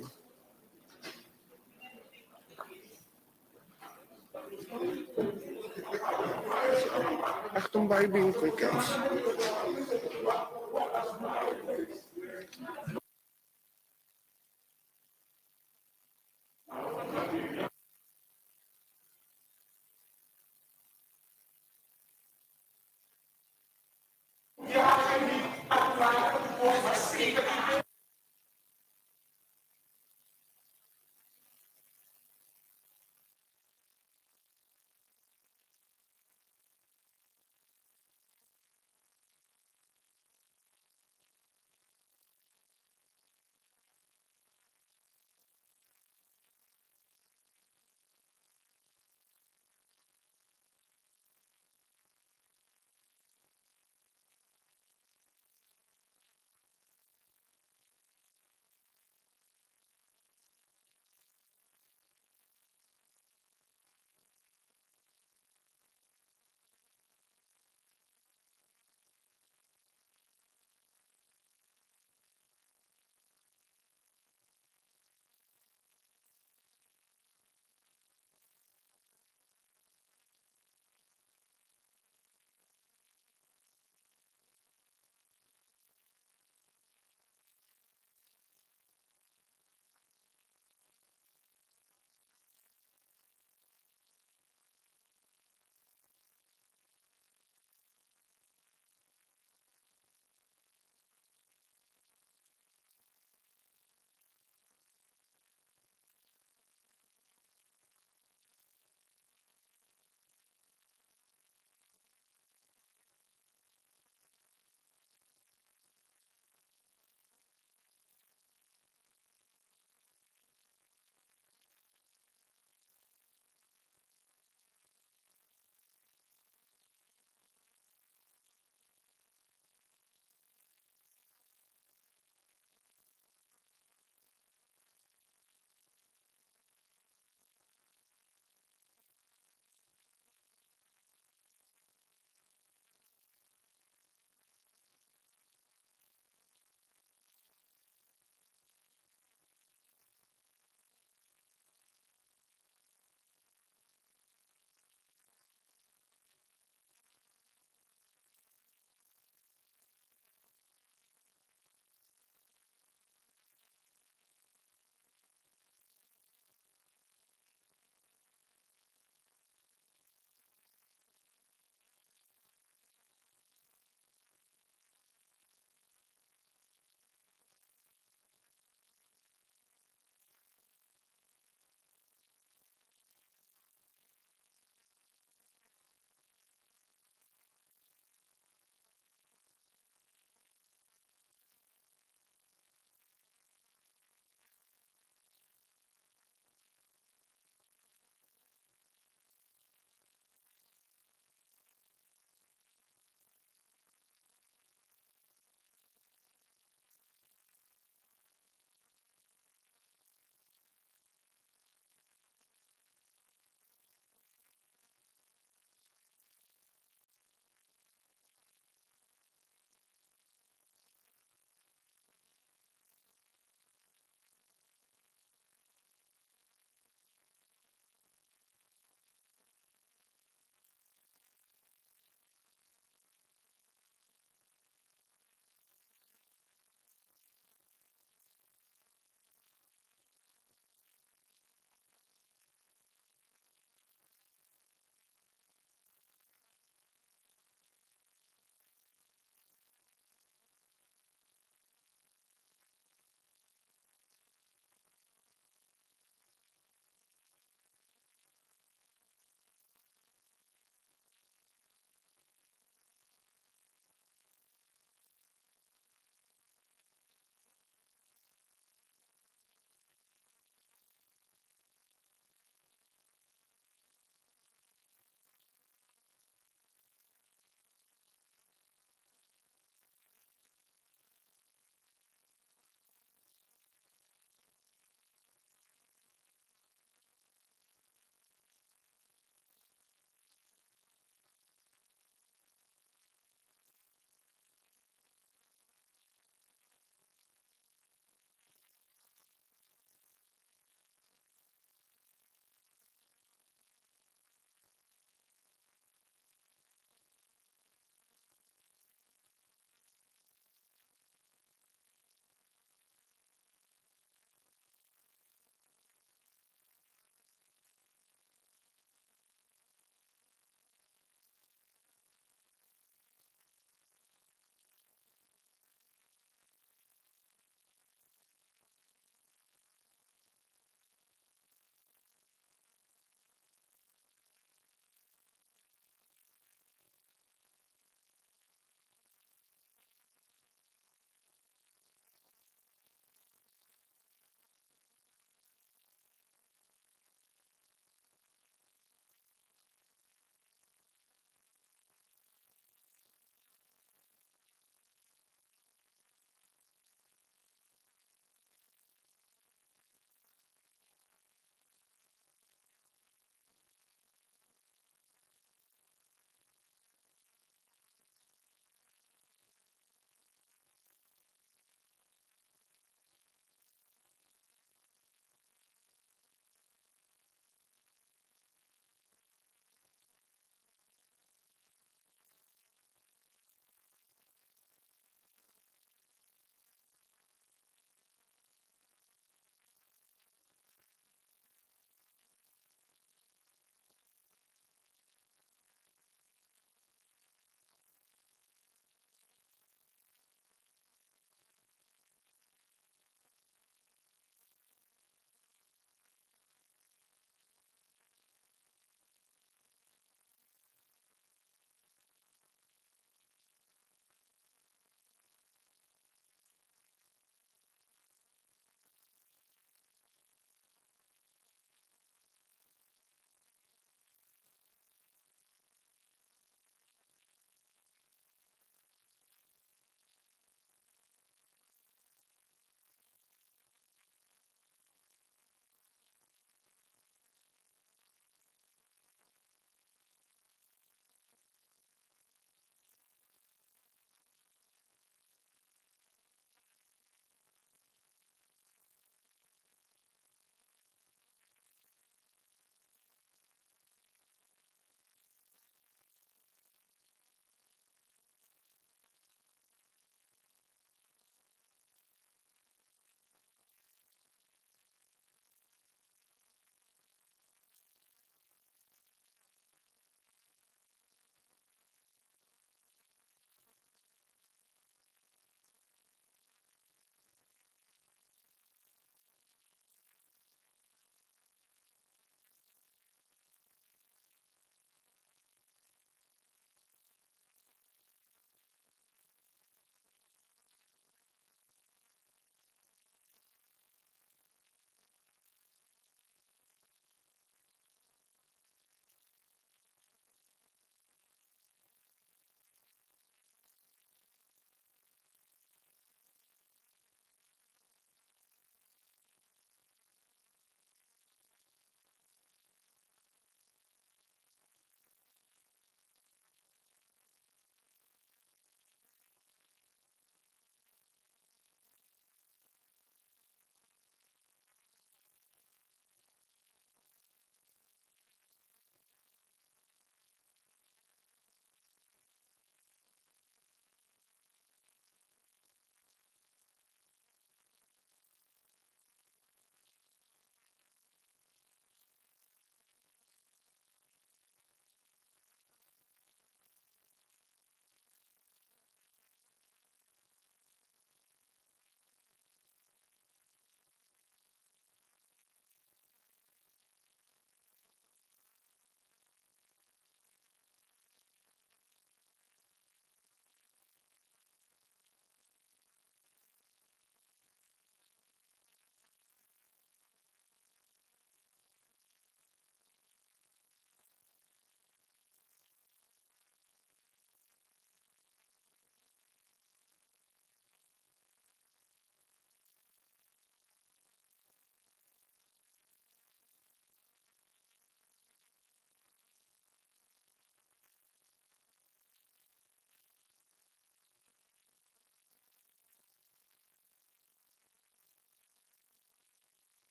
Echt un bai bin quick eens.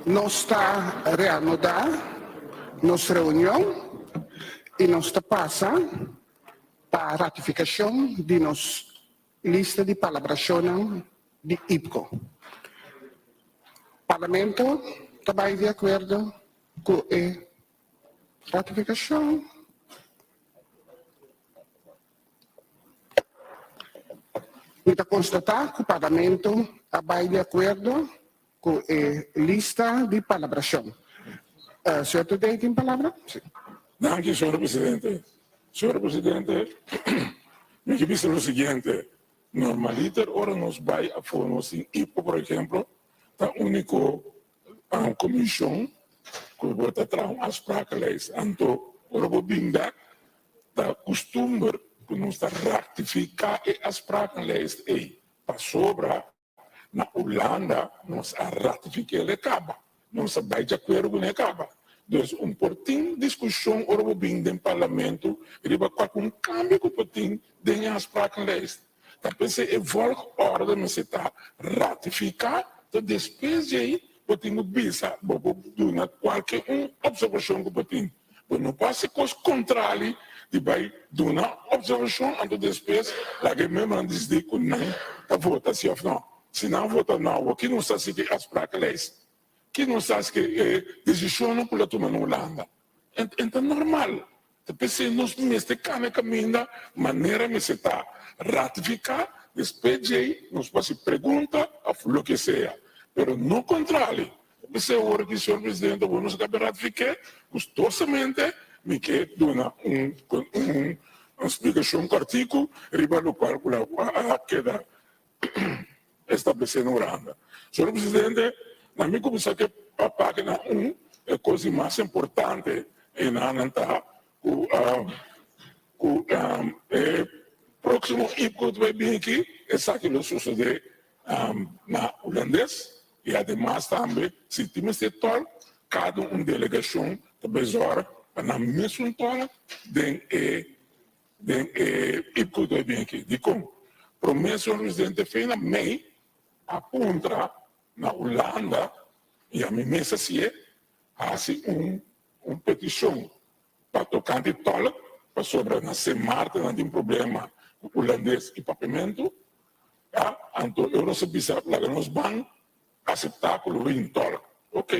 Nos ta reanudá nos reunion i nos ta pasa pa ratifikashon di nos lista di palabrashonnan di IPCO. Parlamento ta bai di akuerdo ku e ratifikashon? Mi ta konstatá ku Parlamento a bai di akuerdo ku e lista di palabrashon. Señor Todey tin palabra? Si. Danki, señor presidente. Señor presidente, mi ke bisa lo siguiente, normaliter ora nos bai afó nos tin IPO por ejemplo, ta úniko komishon ku bo ta traha un afsprakenlijst. Anto ora bo bin bèk ta kustumber ku nos ta raktifiká e afsprakenlijst ei pasobra Na Hulanda nos a ratifikel e kaba. Nos a bai djakuerdo ku ne kaba. Dus un por tin diskushon ora bo bin den parlamento riba kualkun kambio ku por tin den e afsprakenlijst. Ta p'esei e volgorde mester ta ratifiká, ta despues djei bo tin ku bisa bo por duna kualke un opservashon ku bo tin. Bo no por hasi kos kontrali di bai duna opservashon anto despues laga e miembronan disidí ku nan ta vota si òf nò. Si nan vota nò, awor ki nos ta hasi ku e afsprakenlijst? Ki nos ta hasi ku e desishonnan ku lo tuma na Hulanda? En ta normal. Ta p'esei nos mester kambia kaminda manera mester ta ratifiká, despues djei nos por hasi pregunta òf loke sea, pero no kontrali. P'esei ora ki señor presidente bo nos a kaba ratifiké, gustosamente mi ke duna un un splikashon kòrtiku riba lokual ku a keda establesé na Hulanda. Señor presidente, na mi kuminsá ku e página un, e kos di mas importante enanan ta ku ku e próksimo IPCO ku ta bai bini aki, esaki lo sosodé na hulandes i ademas tambe si tin mester tòl kada un delegashon ta bezòrg pa nan mesun tòl den e den e IPCO ta bin aki. Dikon? Promé señor presidente Fena May a puntra na Hulanda i ami mes a si'e hasi un un petishon pa tokante tòlk pasobra na Sint Maarten nan tin problema ku hulandes i papiamentu. Ya, anto Euros a bisa laga nos ban aseptá ku lo bin tòlk. Ok,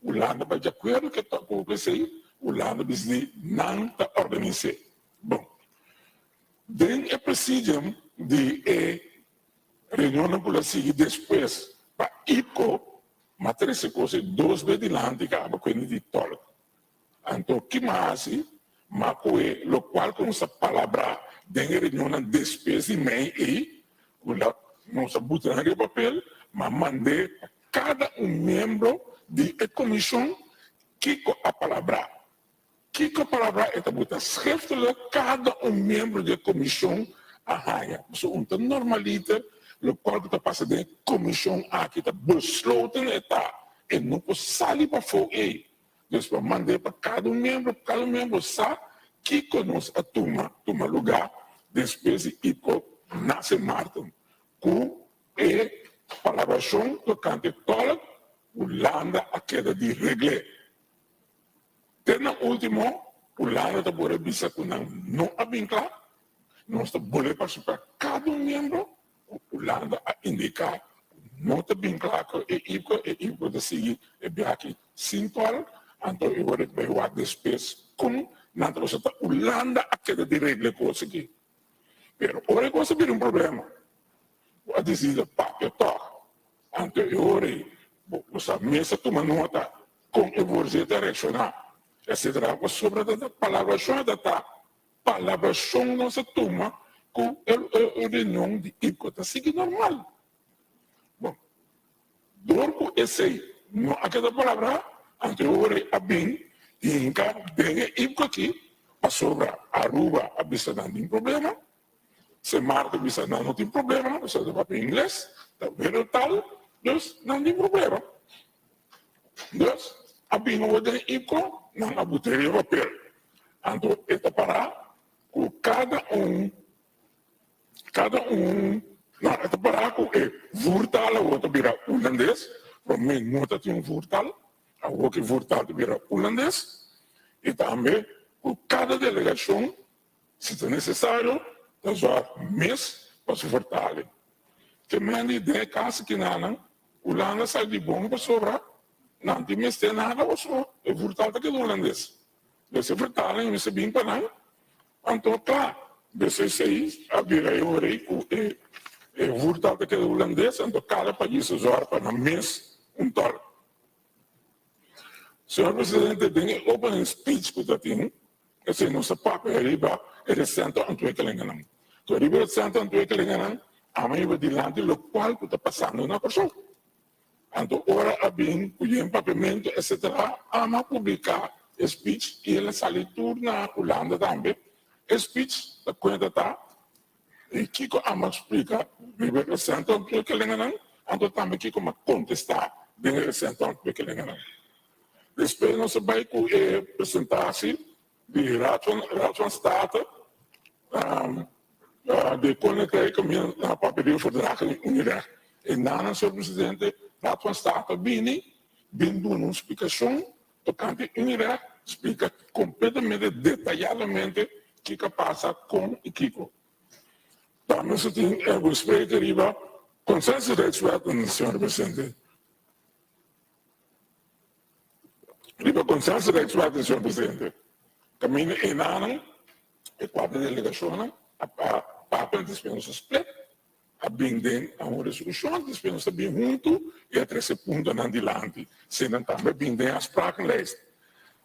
Hulanda bai di akuerdo ku e tòlk ku esei, Hulanda bisa di nan ta organis'é. Bon, den e presidium di e reunionnan ku lo a sigui despues pa IPCO, m'a trese kos ei dos be dilanti kaba ku hende di tòlk. Anto ki m'a hasi? M'a kohe lokual ku nos a palabrá den e reunionnan despues di mei ei, ku la nos a buta nan riba papel, m'a mand'é pa kada un miembro di e komishon kiko a palabrá. Kiko a palabrá? E ta buta schriftelijk kada un miembro di e komishon a haña. Pasobra un ta normaliter lokual ku ta pasa den e komishon aki ta besloten e ta, e no por sali pafó ei. Nos por mand'é pa kada un miembro, pa kada un miembro sa kiko nos a tuma tuma lugá despues di IPCO na Sint Maarten ku e palabrashon tokante tòlk Hulanda a keda di regl'é. Te na último Hulanda ta bore bisa ku nan no a bin kla, nos ta bole partisipá kada un miembro ku Hulanda a indiká ku no ta bin kla ku e IPCO, e IPCO ta sigui e biaha sin tòl, anto e ora bai wak despues kon nan ta pasa ta Hulanda a keda di regla e kos aki. Pero ora e kos a bira un problema, bo a disidi ta papia tòg, anto e ora ei bo sa mes a tuma nota kon e voorzitter a reakshoná, etcetera, pasobra ta palabrashon a ta ta palabrashon nos a tuma ku e reunion di IPCO ta sigui normal. Bon, dor ku esei no a keda palabrá, anto e ora ei a bin hinka den e IPCO aki, pasobra Aruba a bisa nan tin problema, Sint Maarten a bisa nan no tin problema, pasobra ta papia ingles, ta wereldtaal, dus nan tin problema. Dus, a bin awor den IPCO, nan a buta riba papel. Anto e ta pará ku kada un Kada un no e ta para ku e voertaal awor ta bira hulandes, promé no ta tin un voertaal. Awor ku e voertaal ta bira hulandes i tambe ku kada delegashon si ta nesesario ta zòrg mes pa su vertaling. Te mende den e kas kinanan Hulanda sali di bon pasobra nan tin mester nada pasobra e voertaal ta keda hulandes. Des e vertaling mester bin pa nan anto kla. Des esei a bira e ora ei ku e voertaal ta keda hulandes anto kada pais ta zòrg pa nan mes un tòlk. Señor Presidente, den e opening speech ku ta tin, esei nos a papia riba e recente ontwikkelingennan. So riba e recente ontwikkelingennan, amo hiba dilanti lokual ku ta pasando na Kòrsou. Anto ora a bin ku yen papiamentu etcetera, amo a publiká e speech i el a sali tur na Hulanda tambe. E speech ta kuenta ta I kiko amo a splika riba e recente ontwikkelingennan, anto tambe kiko mi a kontestá den e recente ontwikkelingennan. Despues nos a bai ku e presentatie di Raad van Raad van State di Koninkrijk na papia di Verdragen di Unierecht. E nan, señor presidente, Raad van State a bini bin duna un splikashon tokante Unierecht, splika kompletamente, detayadamente kiko a pasa, kon i kiko. Tambe nos tin e bespreken riba Consensusrechtswetten, señor presidente. Riba Consensusrechtswetten, señor presidente. Kaminda enanan, e kuater delegashonnan a papia, despues nos a split. A bin den a un resolushon, despues nos a bin huntu i a trese puntonan dilanti. Eseinan tambe a bin den afsprakenlijst.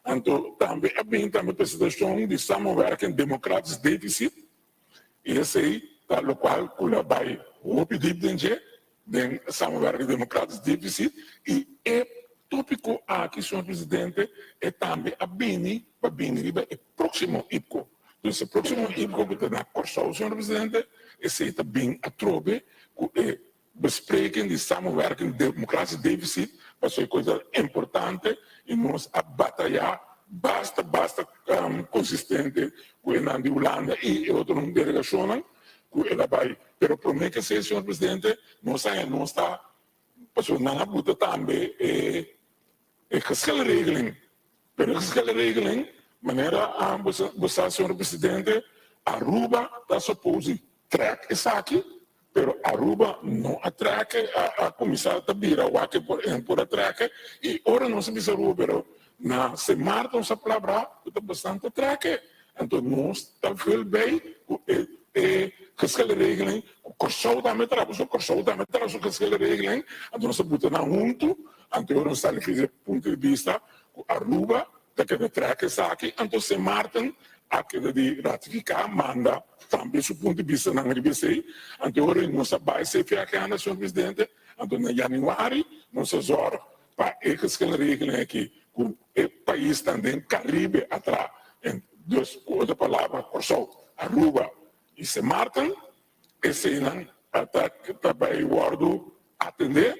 Anto tambe a bin tambe presentashon di samenwerking democratisch deficit i esei ta lokual ku lo a bai hopi dip den dje, den samenwerking democratisch deficit i e topiko aki, señor presidente, e tambe a bini pa bini riba e próksimo IPCO. Dus e próksimo IPCO ku ta na Kòrsou, señor presidente, esei ta bin atrobe ku e bespreking di samenwerking democratisch deficit, pasobra e kos ta importante i nos a batayá basta basta konsistente ku enan di Hulanda i e otro delegashonnan ku el a bai. Pero promé ku esei, señor presidente, nos haña nos ta, pasobra nan a buta tambe e geschilregeling. Pero e geschilregeling, manera bo sa, señor presidente, Aruba ta suppose di trek esaki, pero Aruba no a trek, a kuminsá ta bira wak e por por a trek. I ora nos a bisa Aruba, pero na Sint Maarten nos a palabrá ku ta bastante trek. Anto nos ta vul bij ku e e geschilregeling, ku Kòrsou tambe traha, pasobra Kòrsou tambe traha su geschilregeling, anto nos a buta nan huntu. Anto ora nos sali di e punto di bista ku Aruba ta keda trek esaki, anto Sint Maarten a keda di ratifiká, manda tambe su punto di bista nan riba esei. Anto ora nos a bai CFA agenda, señor presidente, anto na yanüari nos a zòrg pa e geschilregeling aki ku e paisnan den Karibe a traha, dus ku otro palabra Kòrsou, Aruba i Sint Maarten, eseinan a ta bai wòrdu atendé.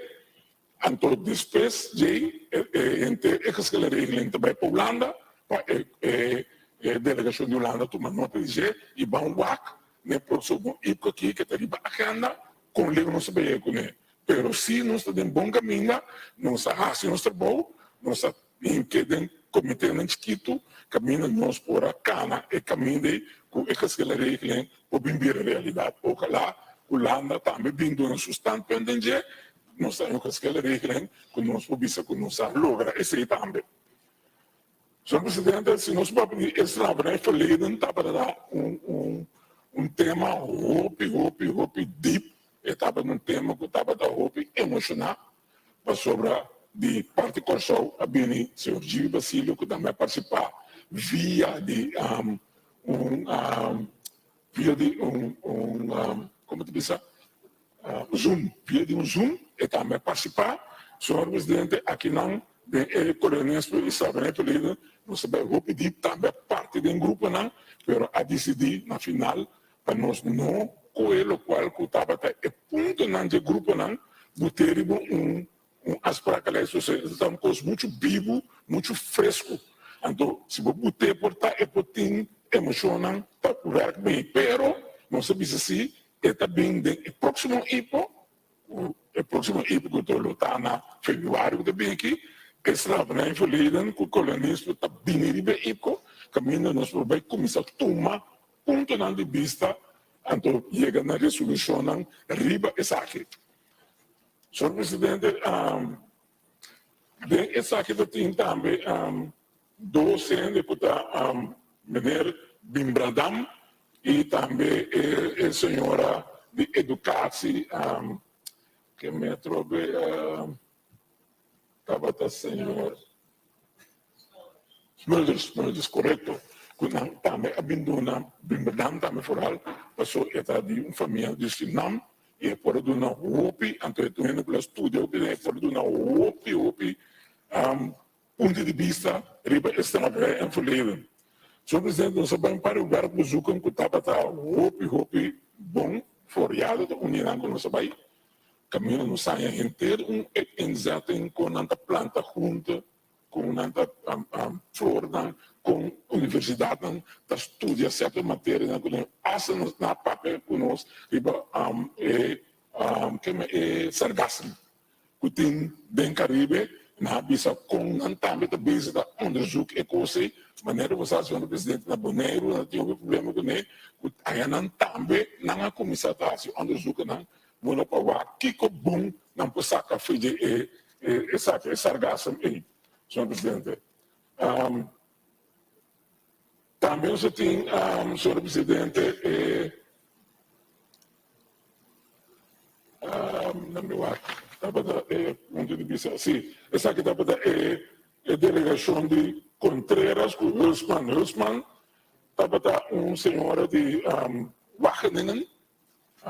Anto despues djei e henter e geschillenregeling ta bai pa Hulanda pa e delegashon di Hulanda tuma nota di dje i ban wak na e próksimo IPCO aki ke ta riba agenda kon leu nos ta bai yega kuné. Pero si nos ta den bon kaminda, nos a hasi nos trabou, nos a hinke den komitenan chikitu kaminda nos por a kana e kaminda ei ku e geschillenregeling por bin bira realidat. Ojalá Hulanda tambe bin duna su standpunt den dje. Nos ta un geskele regeling ku nos por bisa ku nos a logra esei tambe. Señor Presidente, si nos papia di e slavernij verleden tabata ta un un un tema hopi hopi hopi diep, e tabata un tema ku tabata hopi emoshoná pasobra di parti Kòrsou a bini señor Gio Basilio ku tambe a partisipá via di un via di un un komo ta bisa Zoom, via di un Zoom e tambe a partisipá. Señor Presidente, akinan den e Kolonialismo i Slavernij Verleden nos a bai hopi diep tambe a parti den gruponan, pero a disidí na final pa nos no kohe lokual ku tabata e puntonan dje gruponan bot'é riba un un afsprakenlijst. So esei ta un kos muchu bibu, muchu fresku. Anto si bo bot'é por ta e por tin emoshonnan pa wèrk mee, pero nos a bisa si E ta bin den e próksimo ipo, ku e próksimo ipo ku ta lo ta na febrüari ku ta bin aki. E slavernij verleden ku kolonismo ta bini riba e IPCO, kaminda nos por bai kuminsá tuma puntonan di bista anto yega na resolushonnan riba esaki. Señor Presidente, den esaki ta tin tambe dos hende ku ta meneer Bimbradam i tambe e señora di educatie ke mi atrobe tabata señor Smulders, Smulders korekto, ku nan tambe a bin duna Bimbradam tambe foral paso e ta di un famia di Surinam i e por a duna hopi, anto e ta un hende ku la studia hopi den e por a duna hopi hopi Punto di bista riba e slavernij en verleden. Señor Presidente, nos a bai un par di werkbezoeken ku tabata hopi hopi bon. Floriade ta un di nan ku nos a bai. Kaminda nos haña henter un uiteenzetting kon nan ta planta groente, kon nan ta flornan, kon universidatnan ta studia sierto materianan ku nan hasta nos na papia ku nos riba e e sargassum. Ku tin den Karibe, nan a bisa kon nan tambe ta bezig ta onderzoek e kos ei. Manera bo sa, señor presidente, na Boneiru nan tin hopi problema kuné, ku aya nan tambe nan a kuminsá ta hasi onderzoekennan bueno pa wak kiko bon nan por saka for di e esaki, e sargassum ei, señor presidente. Tambe nos a tin, señor presidente, e Na mi wak tabata e punto di bista si esaki tabata e e delegashon di Contreras ku Hulsman. Hulsman tabata un señora di Wageningen,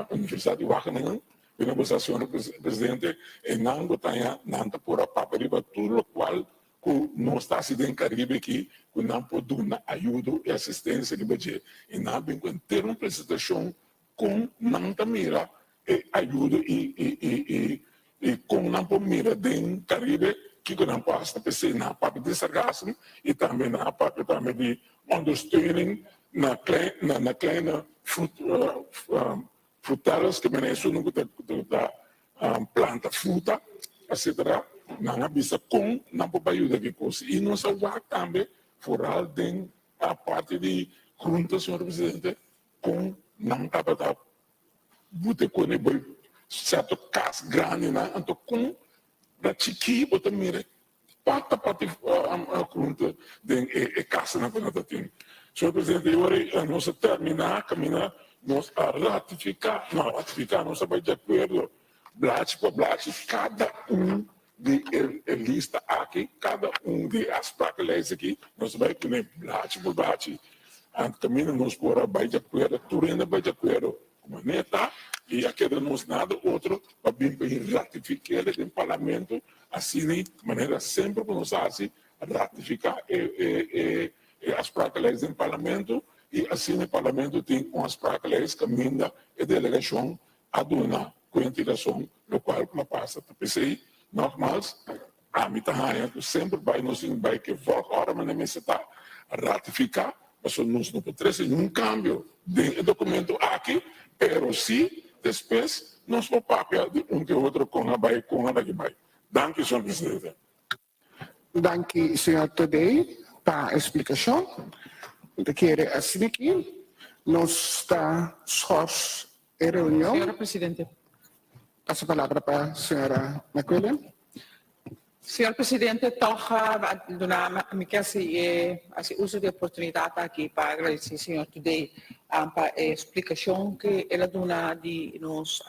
Universidat di Wageningen. Bini bo sa señor presidente e nan bo taña nan ta por a papia riba tur lokual ku nos ta hasi den Karibe aki ku nan por duna ayudo i asistensia riba dje. I nan a bin ku henter un presentashon Kon nan ta mira e ayudo i kon nan por mira den Karibe kiko nan por hasi. Ta p'esei nan a papia di sargassum i tambe nan a papia tambe di ondersteuning na na kleine fruteros ke menen esun ku ta planta fruta etcetera. Nan a bisa kon nan por bai yuda ki kos i nos a wak tambe foral den a parti di groente señor presidente. Kon nan tabata bute kone bo sèrto kas grandinan, anto kon na chikí bo ta mira parti parti groente den e kasnan ku nan ta tin. Señor Presidente, e ora ei nos a terminá kaminda nos a ratifiká, no ratifiká, nos a bai di akuerdo blachi pa blachi kada un di e lista aki, kada un di e afsprakenlijst aki, nos a bai pone blachi por blachi. Anto kaminda nos por a bai di akuerdo, tur hende a bai di akuerdo ku manera ta i a keda nos nada otro pa bin pa ratifik'é den parlamento, asina manera semper ku nos a hasi, ratifiká e afsprakenlijst den parlamento i asina e parlamento tin un afsprakenlijst kaminda e delegashon a duna kuenta i rason lokual ku a pasa. Ta p'esei, nògmals, ami ta haña ku semper bai nos tin bai ke volgorde manera mester ta ratifiká, pasobra nos no por trese niun kambio den e dokumento aki, pero si despues nos por papia di un ke otro kon a bai, kon a daki bai. Danki, señor presidente. Danki señor Todey pa e splikashon. Mi ta kere asina aki nos ta schors e reunion. Señora Presidente. Pasa palabra pa señora McWilliam. Señor Presidente, tog a duna mi ke hasi e hasi uso di e oportunidat aki pa agradeci señor Todey pa e splikashon ke el a duna di nos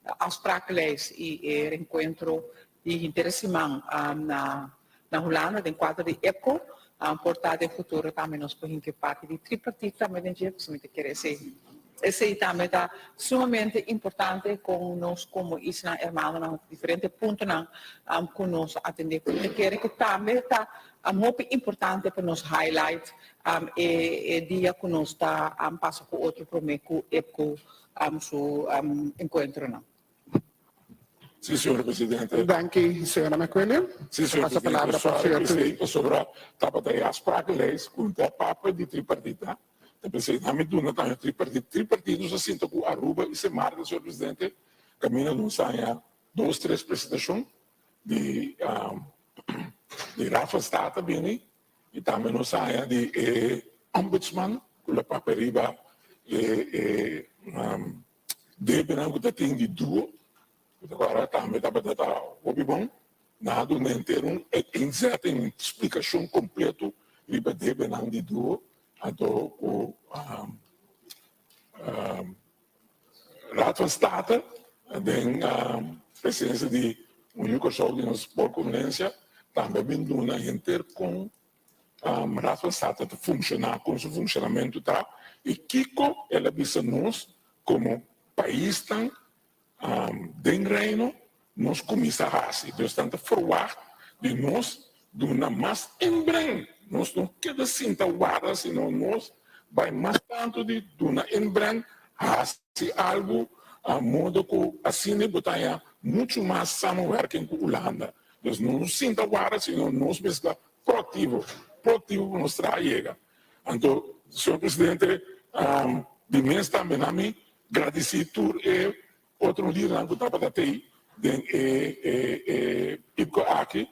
afsprakenlijst i e reenkuentro di henter e siman na na Hulanda den kuadro di EPCO. Por ta den futuro tambe nos por hinka e parti di tripartit tambe den dje, pasobra mi ta kere esei esei tambe ta sumamente importante kon nos komo isla hermanonan diferente puntonan ku nos a atende ku. Mi ta kere ku tambe ta hopi importante pa nos highlight e e dia ku nos ta pasa ku otro prome ku EPCO su enkuentronan. Sí, señor presidente. Danki, señora McWilliam. Sí, señor Pasa presidente. palabra pa Sorry, señor presidente, pasobra tabata e afsprakenlijst ku ta papia di tripartita. Ta pensé, na mi duna tambe tripartita. Tripartita nos a sinta ku Aruba i Sint Maarten, señor presidente. Kaminda nos haña dos, tres presentashon di. Di Raad van State a bini i tambe nos haña di e Ombudsman ku lo papia riba e e debenan ku ta tin di duo ku ta kòrda tambe tabata ta hopi bon. Nan a duna henter un uiteenzetting, un splikashon kompleto riba debenan di duo anto ku Raad van State den presencia di un yu Kòrsou di nos por konvenencia tambe a bin duna henter kon Raad van State ta funciona, kon su funcionamento ta y kiko el a bisa nos komo paisnan Den Reino nos kuminsá hasi. Dus nan ta ferwagt di nos duna mas inbreng. Nos no keda sinta warda sino nos bai mas tantu di duna inbreng, hasi algu a modo ku asina bo ta haña muchu mas samenwerking ku Hulanda. Dus no nos sinta warda sino nos mester ta proaktivo, proaktivo pa nos traha yega. Anto, señor presidente, di mes tambe na mi Gradisí tur e otro lidernan ku tabata tei den e IPCO aki.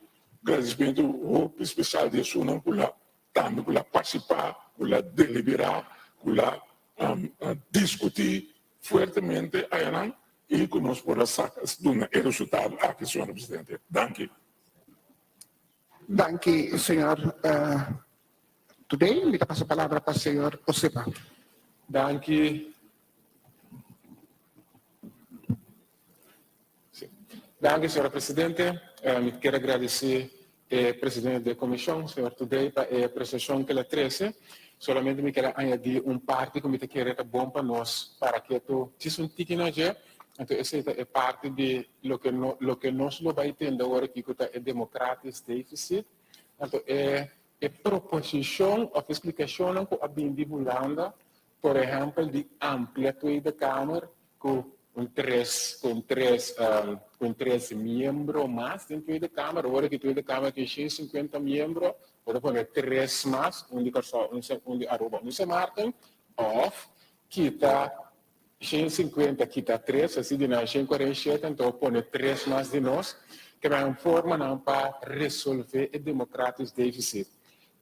Gradisimentu hopi spesial di esunnan ku la tambe ku la partisipá, ku la deliberá, ku la diskutí fuertemente ayanan i ku nos por a saka duna e resultado aki, señor presidente. Danki. Danki, señor Today. Mi ta pasa palabra pa señor Osepa. Danki. Sí. Danki, señora presidente. Mi kier a gradisí e presidente di e komishon, señor Today, pa e presentashon ku el a trese. Solamente mi kier a añadí un parti ku mi ta kere ta bon pa nos para ketu djis un tiki na dje. Anto esei ta e parti di loke no loke nos lo bai tende awor aki ku ta e democratisch deficit. Anto e e proposishon òf e splikashonnan ku a bini di Hulanda, por ehèmpel di amplia Tweede Kamer ku un tres ku un tres ku un tres miembro mas den Tweede Kamer. Awor aki Tweede Kamer tin shen sinkuenta miembro, bo ta pone tres mas, un di Kòrsou, un di Aruba, un di Sint Maarten, òf kita 150 kita tres, así di nan 147, anto pone tres mas di nos, ke nan un formanan pa resolve e democratisch deficit.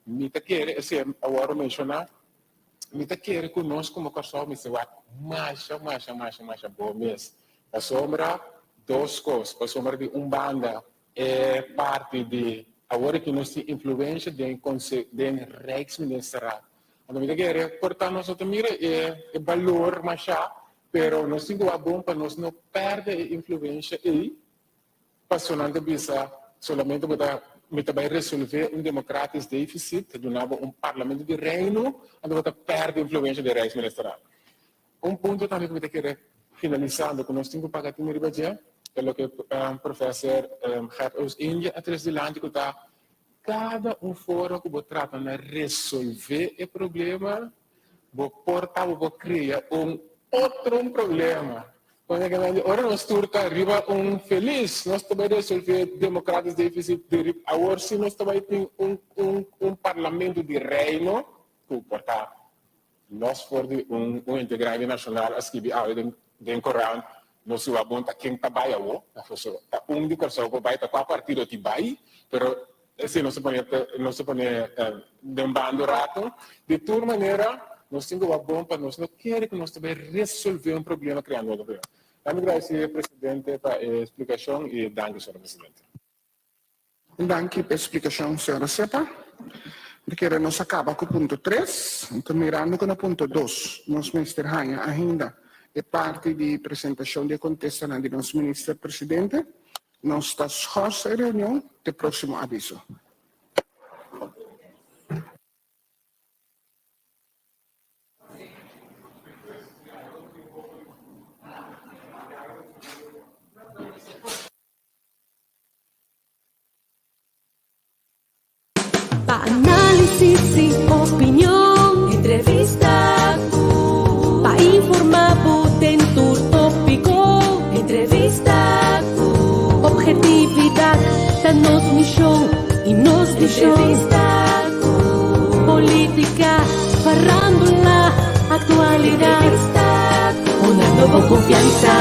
Mi ta kere, esei a wòrdu menshoná, mi ta kere ku nos komo Kòrsou mester wak masha, masha, masha, masha bon mes. Pasobra dos kos, pasobra di un banda e parti di awor aki nos tin influensha den konse den Rijksministerraad. Anto mi ta kere por ta nos no ta mira e e balor mashá, pero nos tin ku wak bon pa nos no pèrdè e influensha ei, pasobra nan ta bisa solamente bo ta mi ta bai resolvé un democratisch deficit, ta duna bo un parlamento di reino, anto bo ta pèrdè influensha den Rijksministerraad. Un punto tambe ku mi ta kere finalisando ku nos tin ku paga tinu riba dje ta loke Professor Gert Oost-Indie a tres dilanti ku ta kada un forma ku bo trata na resolve e problema bo por ta bo por krea un otro un problema. Ora nos tur ta riba un felis nos ta bai resolve democratisch deficit awor si nos ta bai tin un un parlamento di reino ku por ta Nos for di un un hende grandi nashonal a skibi awe den den korant, no si wak bon ta ken ta bai awo, pasobra ta un di Kòrsou por bai, ta kua partido ti bai, pero esei nos ta pone nos ta pone den banda un rato. Di tur manera nos tin ku wak bon pa nos no kere ku nos ta bai resolve un problema kreando otro problema. Dami gradisi presidente pa e splikashon i danki señor presidente. Danki p'e splikashon, señora Sepa. Mi kere nos a kaba ku punto tres. Anto mirando ku na punto dos nos mester haña ainda e parti di presentashon di e kontestanan di nos Minister Presidente, nos ta schors e reunion te próksimo aviso. Pa análisis i opinion, entrevista ku pa informá bo den tur tópiko, entrevista ku Obhetividat ta nos mishon i nos vishon, entrevista ku Polítika, farándula, aktualidat, entrevista ku Una nobo konfiansa.